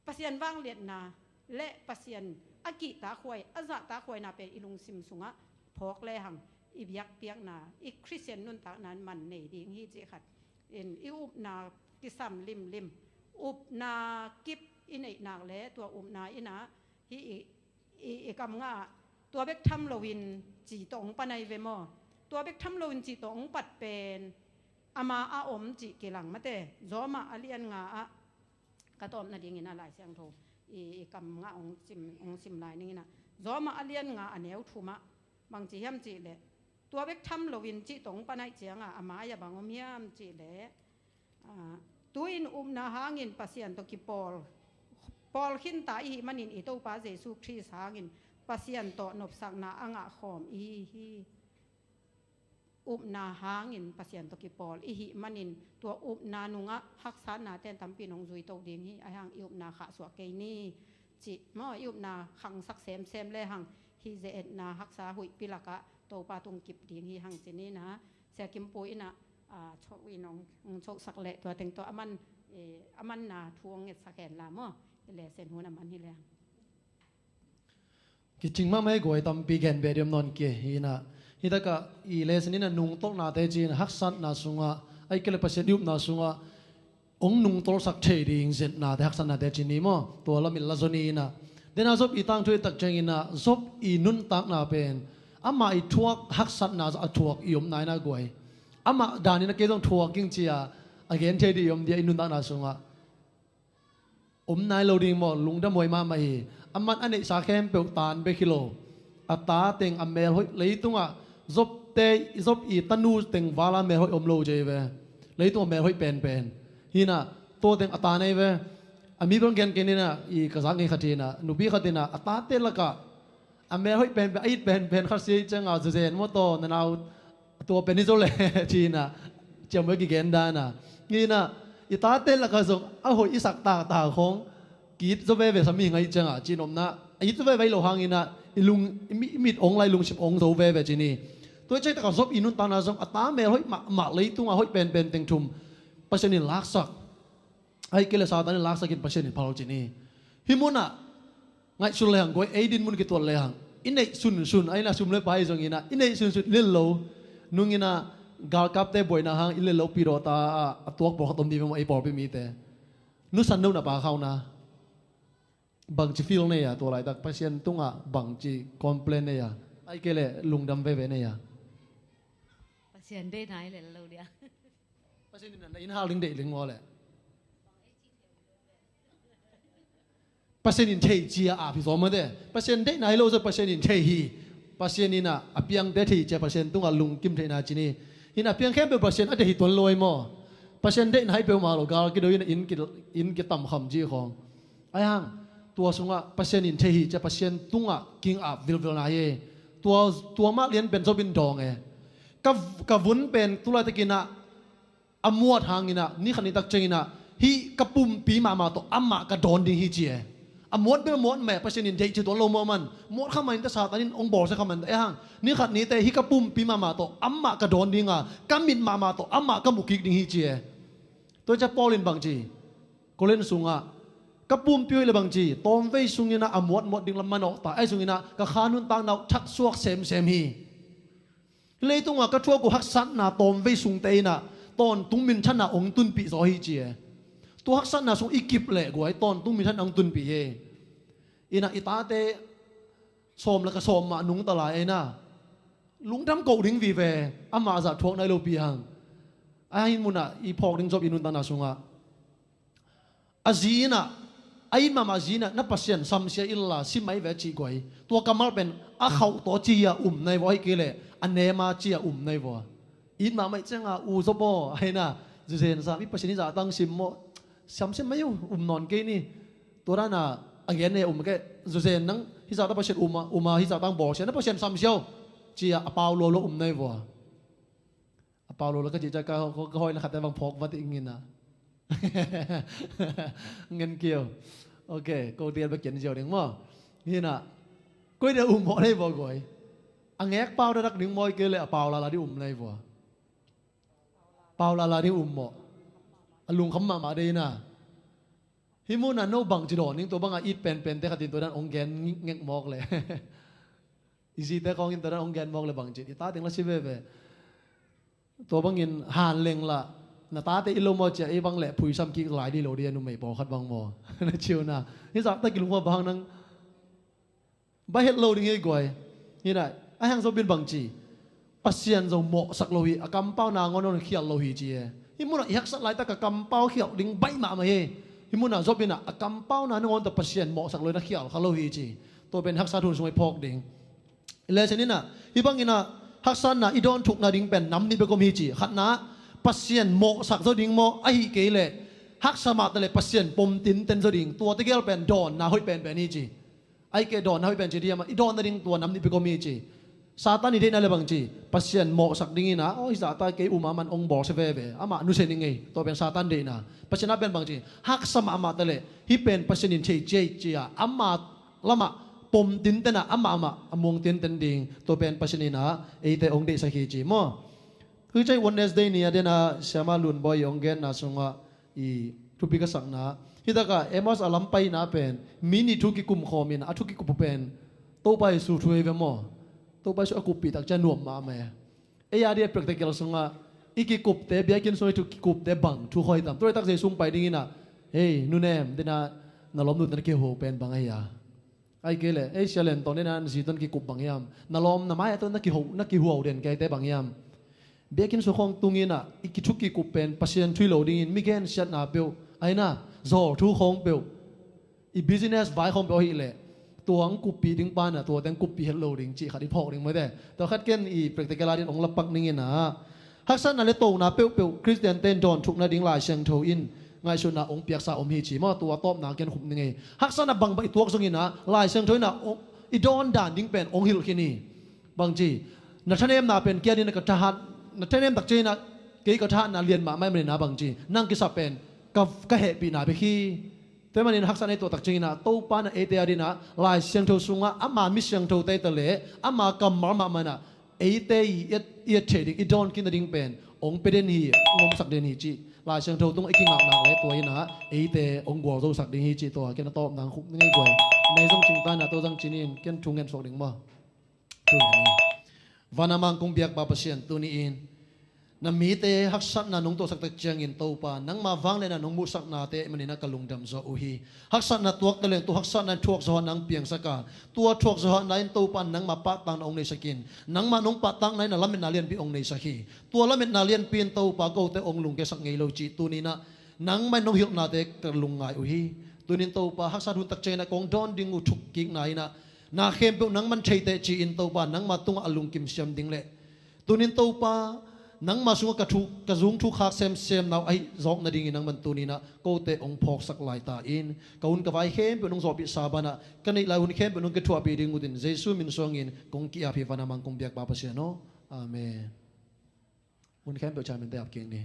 Pasian vangliatna le Pasian a kihtakhuai a zahtakhuaina pen i lungsim sungah phawk lehang i biakpiakna i Khristian nuntakna in man nei ding hi cih khat. In i upna kisam limlim, upna kip i neihnak le tua upna inah hi i, i, i kam ngah tua bek tham loin ci tawh hong pan ahi ve maw. Tua bek tham loin ci tawh hong pat pen ama a om cih kilang mate Zawmah a lian nga ah ka tawpna dingin a Lai Siangtho i, i kam ngah hong sim, hong sim lai ninginah Zawmah a lian nga a neu thumah bang ci hiam cih leh tua bek tham loin cih tawh hong pan aih cianga a mai-ah bang om hiam cih leh, ah, tu-in upna hangin Pasian tawh kipawl pawl khinta ihih manin i Topa Jesu Khrist hangin Pasian tawh nopsakna a ngah khawm ihi hi. Upna hangin Pasian tawh kipawl ihih manin tua upna nungah haksatnate tampi nong zuito ding hi. Ahi hang i upna khahsuah kei ni cih maw, i upna khangsak semsem lehang hi ze-etna haksa huihpi lakah Topa tung kip ding hi hang ci nina. Sia Kimpu inah, ah, choh in hong, hong chohsak leh tua teng tawh a man, eh, a manna thu hong ngetsak hen la maw. I lesen hun a man hi lehang. Kicing mahmah hi guai, tampi gen beh diam nawn kei hinah. Hitakah i lesen inah nungtolhnate cin haksatna sungah, ahi kei le Pasian i upna sungah hong nungtolsak thei ding zetnate haksatnate cin ni maw. Tua lamin la zaw ni inah. Dena Job i tangthu i tak cianginah Job i nuntakna pen amah i thuak haksatna a thuak i om nainah guai. Amah daninah kei zong thuak ing cia a gen thei dih i om dia i nuntakna sungah. Om nai lo ding maw, lungdam huai mahmah hi. Aman a neihsa khempeuh tan bek hi lo. A ta teng a melhoih leitungah Job te, Job i tanu teng vala melhoih om lo cia hi ve. Leitungah melhoih penpen. Hinah tua teng a ta nei ve. A mi bang gen kei ninah i ka zak ngei khat hinah nupi khat inah a tate lakah a melhoih penpen, a it penpen khat si cianga zuzen maw taw, na nau tua pen hi zo le cinah ciamhuai kigen dana. Hinah i tate lakah zong a hoih i sak taktak khong ki it zo veve sa mi ngai cianga cin omna a it zo veve lo hanginah i lung, i mi, i mit ong lai lungsim ong zo veve cin hi. Tua i cei takah Job i nuntakna zong a ta melhoih mahmah leitungah hoih penpen teng thum Pasian in laksak. Ahi kei le Satan in laksakin Pasian in phal cin hi. Hih munah ngaihsun lehang guai, ei din mun kituat lehang i neih sunsun, aina sum le pai zonginah i neih sunsun i lel lo. Nunginah galkapte buaina hang i lel lo pidawta a tuak pawlkhat om dih ve maw, ei pawlpi mite. Nusan nona pa khauna bangci feel nei a, tua laitak Pasian tungah bangci complain nei a, ahi kei le lungdam veve nei a? Pasian deih nai le lo dia. Pasian in na inn hal ding deih ling maw le? Pasian in thei cia a phi zaw mate. Pasian deihna hi lo zaw Pasian in thei hi. Pasian in a piangte thei cia Pasian tungah lungkim theihna cin hi. Hin a piang khempeuh Pasian a deih hi tuan lo ai maw? Pasian deihna hi peuhmah lo, gal kido in a inn ki, inn kitam kham ci khawng. Ai hang tua sungah Pasian in thei hi cia Pasian tungah king ap vilvilna hi. Tua, tua mah lian pen Job in dawng e. Ka, ka vun pen tulaitakinah a muat hanginah ni khat ni tak cianginah hih ka pumpi mahmah tawh amah ka dawn ding hi ci e. A muat bel muat meh, Pasian in deih ci tuan lo maw man. Muat kha mah in teh Satan in hong bawlsia kha mah in teh, e hang ni khat ni teh hih ka pumpi mahmah tawh amah ka dawn dinga, ka mit mahmah tawh amah ka mu kik ding hi ci e. Tua cia Paul in bang ci? Korin sungah ka pumpi hoih le bang ci, tawmvei sunginah a muatmuat ding lam manawh ta, ahi sunginah ka kha nuntakna uh thaksuak semsem hi. Leitungah ka thuak uh haksatna tawmvei sungte inah tawntung minthanna hong tunpih zaw hi ci e. Tua haksatna sung i kip leh guai tawntung minthanna hong tunpih hi. Inah i tate sawm le ka sawm mah nungta lai inah lungdam koh ding vive, amah zah thuak nai lopi hang. A hih munah i phawk ding Job i nuntakna sungah a zi inah, a it mahmah zi inah na Pasian samsia inla si mai ve cih guai. Tua kammal pen a khauh tawh ci-a um nai vaw, ahi kei leh a nema ci-a um nai vaw. It mahmah ih cianga u Job aw, a hina zuzen sam i Pasian hih zahtang sim maw, samsia mai uh, um nawn kei ni. Tua dana a gen ne um kei, zuzen nang hih zahtang Pasian um a, um a hih zahtang bawlsia na Pasian samsia uh ci-a a pau lualua um nai vaw. A pau lo la ka cih ciang ka, ka, ka hawina khatte bang phawk va tih ngin a. Ngen kio. Ok, ko tial ba kian ziau ding maw. Hina. Koi dia um maw nei baw goi. A ngek pau dadak ding maw, kei le a pau lala di um nei baw. Pau lala di um maw. A lungkham mahmah dei na. Hih munah no bang ci dawn ding, tua banga it penpente khatin tua dan ong gen ngek mawk le. I zite kawngin tua dan ong gen mawk le bang ci. I ta teng la si veve. Tua bangin han leng la. Na tate i lo maw cia i bang le phuisam kik lai di lo di a numei pawlkhat bang maw. Na ciu na. Hih zahta kilungkua bang nang. Ba het lo ding hi guai. Hina, a hang Job in bang ci. Pasian zo mawhsak lo hi, a kampau nangawn hong khial lo hi ci e. Hih munah i haksat laitak a kampau khial ding baih mahmah hi. Hih munah Job inah a kampau nangawn tawh Pasian mawhsak lo hi, na khial kha lo hi ci. Tua pen haksat hun sung i phawk ding. Lesson inah, hih bang inah haksatna i dawn thuk nading pen nam nih bek om hi ci. Khatna, Pasian mawhsak zo ding maw, ahi kei le haksa mah ta le Pasian pom tinten zo ding. Tua tegel pen dawnna hoih penpen hi ci. Ai ke dawnna hoih pen ci diam a, i dawn nading tua nam nih bek om hi ci. Satan i deihna le bang ci. Pasian mawhsak ding inah, oh, hih zahta kei um a man ong bawl se veve. Amah nusia ning ei. Tua pen Satan deihna. Pasian a pen bang ci. Haksa mahmah ta le. Hih pen Pasian in thei ciai ci a. Amah lamah pom tinten a. Amah amah a muang tinten ding. Tua pen Pasian inah. Eite ong deihsak hi ci maw. Hui cai Wednesday ni a dena Siama Lunbawi ong genna sungah i thupi ka sakna. Hitaka Emmaus a lam paina pen mi nih thu kikum khawmin a thu kikup pen Topa Jesu thu hi ve maw? Topa Jesu a kuppih tak cia nuam mahmah e. Ei a dia practical sungah i kikupte, biakinn sungah i thu kikupte bang thu khawi tam? Tua tak Jesu pai ding inah, hei nunem, dena na lawm nute na kiho pen bang ahi a? Ai kei le ei sia len tawh nena na zi tawh na kikup bang hiam? Na lawm na mai a tawh na kiho, na kihuau den keite bang hiam? Biakinn sung khawng tung inah i kithu kikup pen Pasian thu hi lo dingin mi gensiatna peuh, aina zawl thu khawng peuh, i business vai khawng peuh ahih leh tua ang kuppih ding pa inah tua teng kuppih het lo ding cih khat i phawk ding maw te. Tua khat ken i practical a din ong lapak ning inah haksatna le tona peuhpeuh Khristiante in dawn thuk nading Lai Siangtho in ngaihsutna ong piaksa om hi ci maw. Tua tawpna ken khup ning ei. Haksatna bangbang i tuak zong inah Lai Siangtho inah ong, i dawn dan ding pen ong hilh khin hi. Bang ci, na thanemna pen kia ding na ka thahat, na thanem tak ci inah kei ka thahatna lian mahmah manin a bang ci, nang kisap pen ka, ka hehpihna bek hi. Tua manin haksatna i tuah tak ci inah Topa inah eite a dinah Lai Siangtho sungah ama mi siangthote ta le ama kammal mahmah inah eite i et, i et thei ding, i dawn khin nading pen ong pe den hi, ong omsak den hi cih Lai Siangtho tungah i kingaknak le tua inah eite ong gualzosak ding hi cih tua ken a tawpna khup ning ei guai. Nei zong cingta inah tua zang cinin ken thu ngen suak ding maw? Thu ngen ning. Van a mang kong biak Pa Pasian, tuni in na mite haksatna nong tuahsak tak ciangin Topa nangma vangliatna nong muhsaknate manin a ka lungdam zaw uh hi. Haksatna tuak taleng tua haksatna in thuak zawhna nang piangsak a, tua thuak zawhna in Topa nangma pahtakna ong neisak in, nangma nong pahtakna in a lametna lianpi ong neisak hi. Tua lametna lianpi in Topa kote ong lungkiasak ngei lo cih tuni inah nangmah in nong hilhnate ka lungngai uh hi. Tunin Topa haksat hun tak ciangin a kong dawn ding uh thukkikna inah na khempeuh nangman thei teh ci-in Topa nangma tungah a lungkim siam ding le tunin Topa nangma sungah ka thu, ka zung thu khak semsem nau ahi zawk nadingin nangman tuninah kote ong phawksak laita in ka hun ka vai khempeuh nong zawhpihsa banah ka neih lai hun khempeuh nong kithuahpih ding utin Jesu min suangin kong ki-ap hi. Van a mang kong biak Pa Pasian aw. Amen. Hun khempeuh ca minte ap kik ni.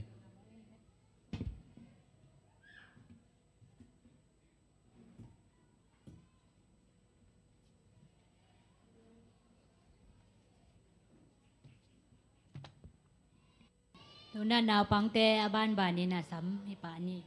Nuna naupangte a banbanin a sam hi pah ni.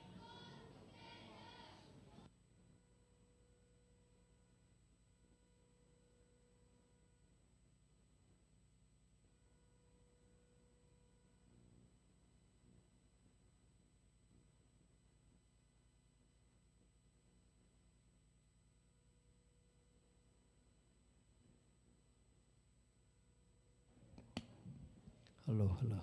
Hello, hello.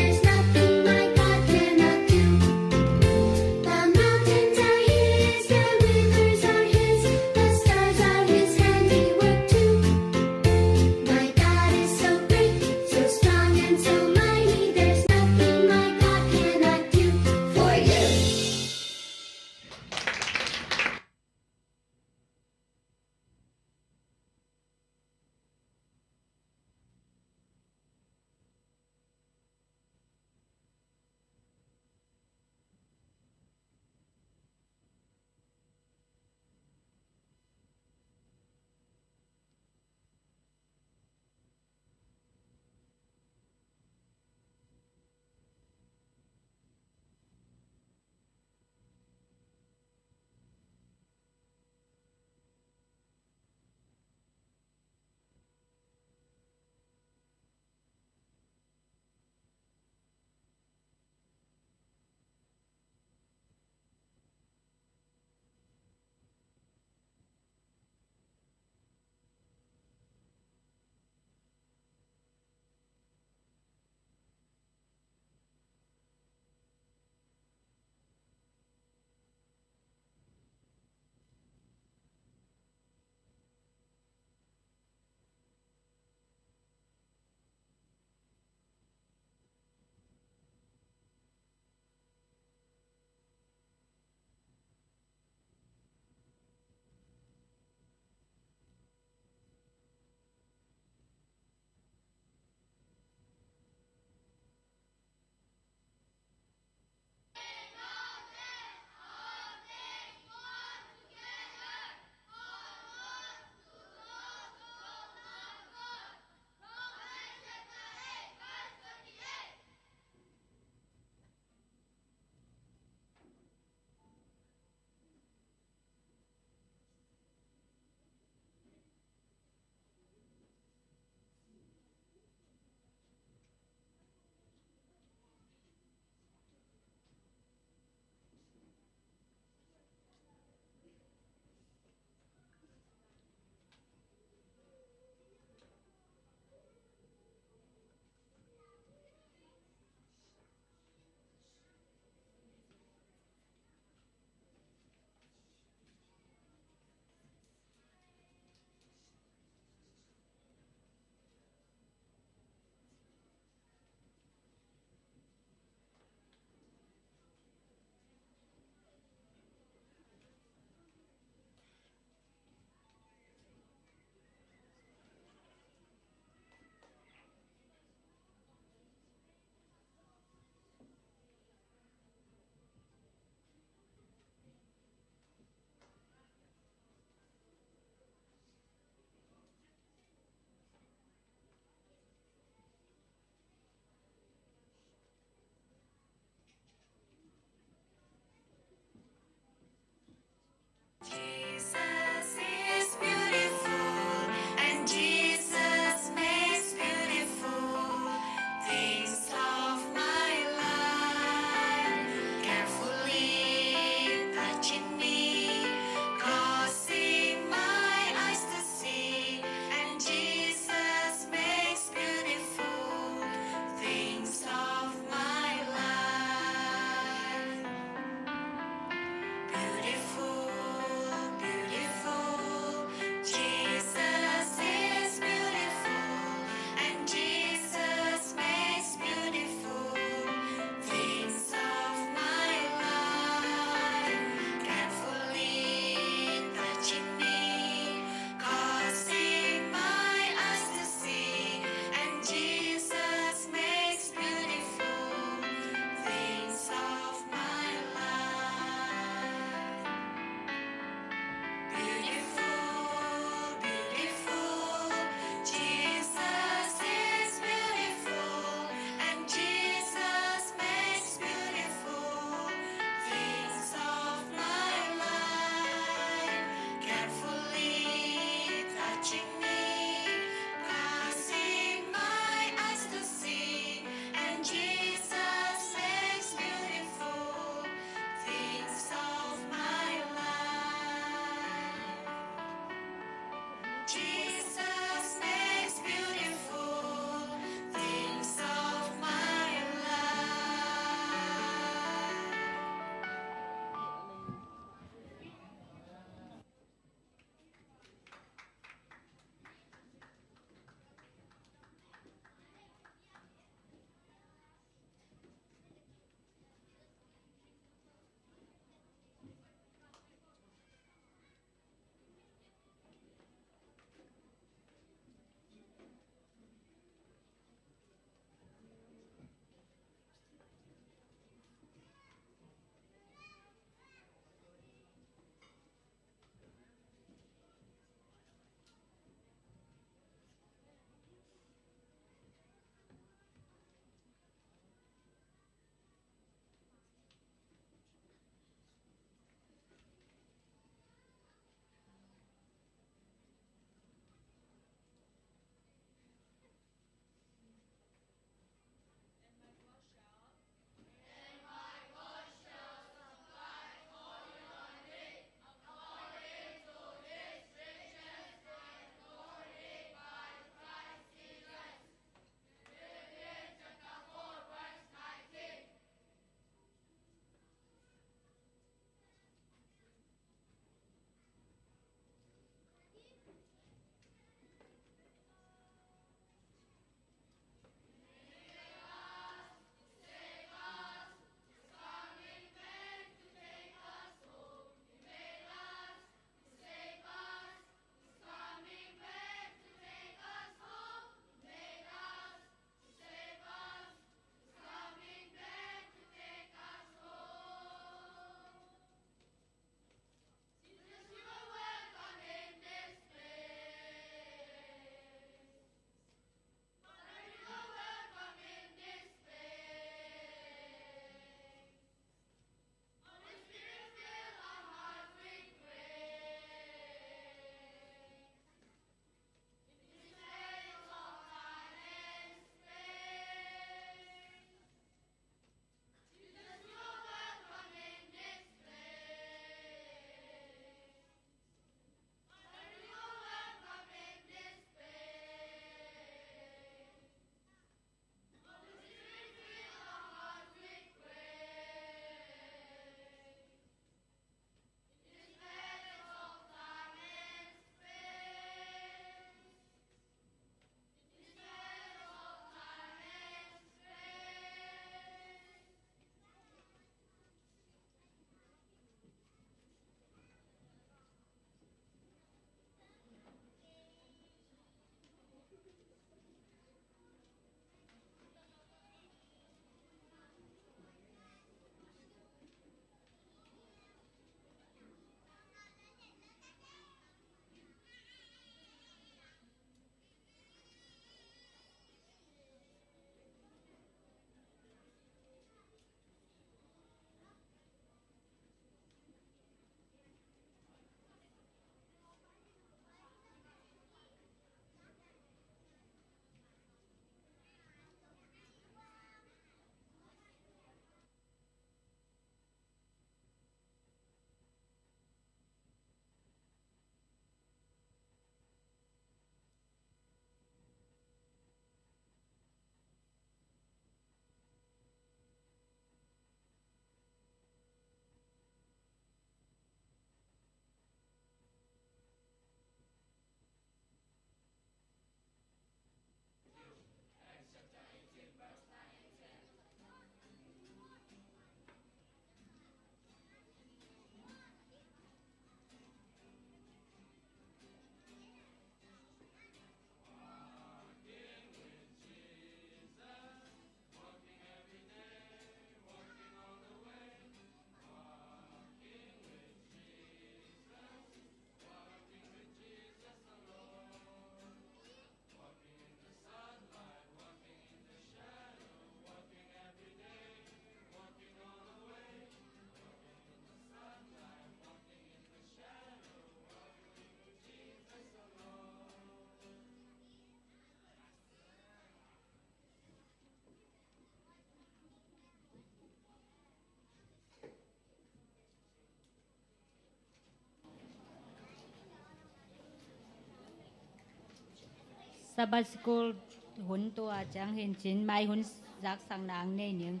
Sabbath School hun tua ciang hi in cin, mai hun zaksak nang nei ning.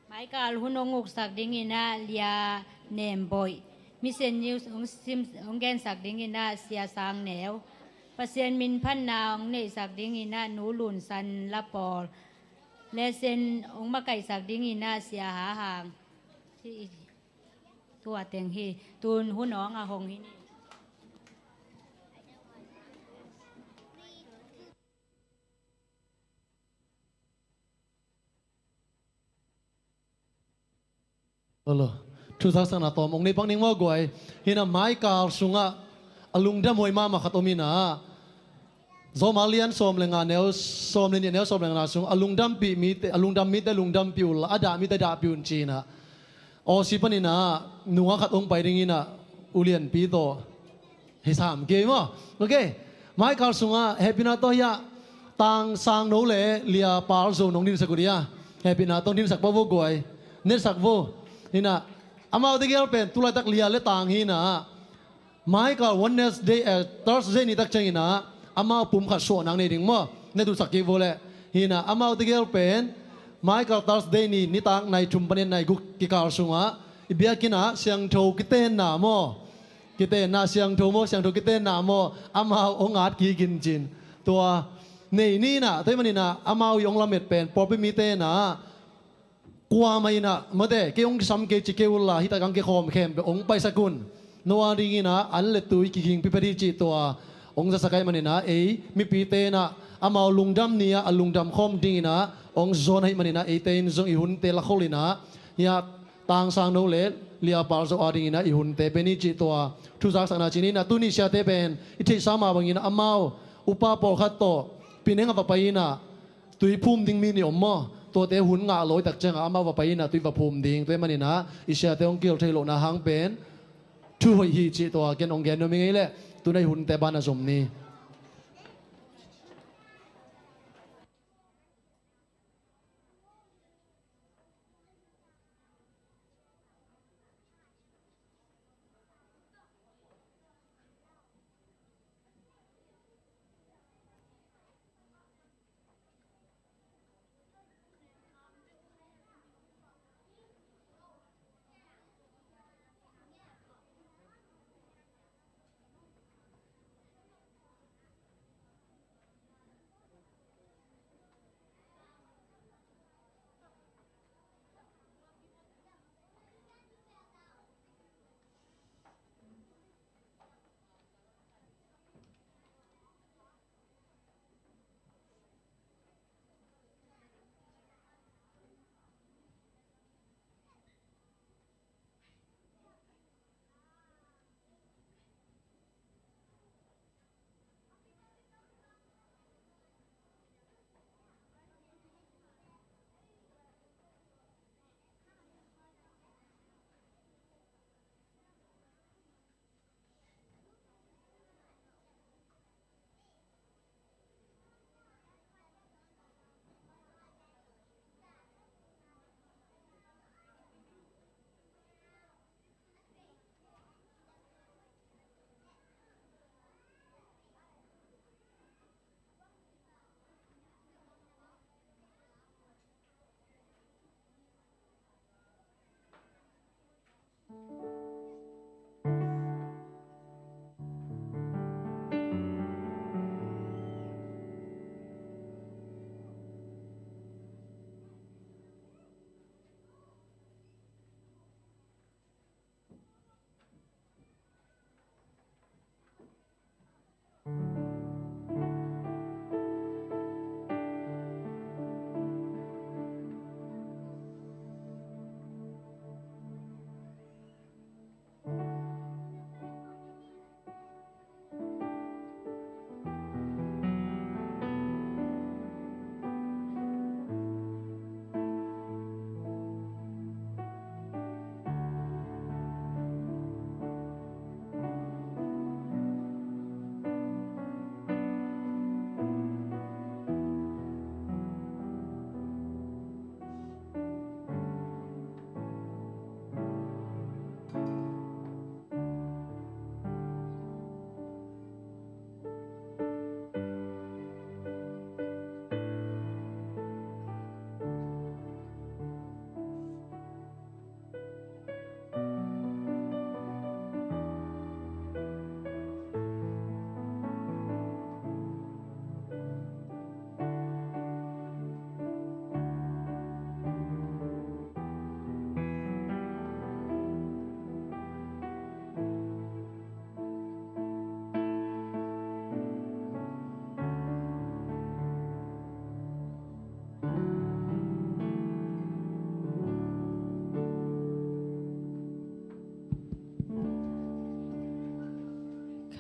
Maikal hun hong uksak dingin ah Lia Nem Boih. Mission News hong sim, hong gensak dingin ah Sia Sang Neu. Pasian min phatna hong neihsak dingin ah Nu Lun San La Pawl. Lesson hong makaihsak dingin ah Sia Ha Hang. Tua teng hi. Tun hun hong a hong hi ni. Olo. Thuzaksakna tawm ong nei pak ning maw guai. Hi in ah maikal sungah a lungdam huai mahmah khat om in ah, Rom a lian sawm le nga neu, sawm le nih neu sawm le nga sung, a lungdampih mite, a lungdam mite lungdampih unla, a dah mite dahpih un ci in ah, Aussie panin ah nungak khat ong pai dingin ah, ulianpi tawh hi sam kei maw. Ok. Maikal sungah hehpihna tawh hiah Tang Sang No le Lia Pal Zo nong dinsak uh dia. Hehpihna tawh dinsak pa vo guai. Netsak vo. Hi in ah, amaute gel pen tulaitak Lia le Tang hi in ah, maikal Wednesday, eh, Thursday ni tak ciangin ah amau pum khat suah nang nei ding maw. Net utsak kei vo leh. Hi in ah, amaute gel pen maikal Thursday ni nitak nai thum panin nai guk kikal sungah i biakinn ah siangtho kitenna maw, kitenna siangtho maw, siangtho kitenna maw, amau ong at kik in cin. Tua nei ni in ah, tua hi manin ah amau i ong lamet pen pawlpi mite in ah, kuamah in ah, mate, kei ong kisam kei ci kei unla, hi tak ang kikhawm khempeuh ong paisak un. No a dingin ah an le tui kigingpi phet hi cih tua ong zasak ahih manin ah, ei mipite in ah amau lungdam ni-ah a lungdam khawm dingin ah ong zawn ahih manin ah, eite in zong i hunte lakhol in ah, hiah Tang Sang No le Lia Pal Zo a dingin ah i hunte pen hi cih tua thuzaksakna ci ni in ah, tuni siate pen i theihsa mah bangin ah amau upa pawlkhat tawh Penang ah va pai in ah, tui phum ding mi nih om maw? Tuate hun ngah lo i tak ciangah amau va pai in ah tui va phum ding. Tua hi manin ah i siate hong kihel thei lohna hang pen thu hoih hi cih tua ken hong gen nuam ing ei leh, tu-in ah i hunte ban ah zom ni.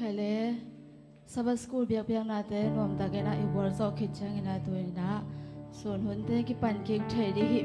Kei le Sabbath School biakpiaknate nuamtakin ah i bual zawh khit ciangin ah tu-in ah sun hunte kipan kik thei ding hih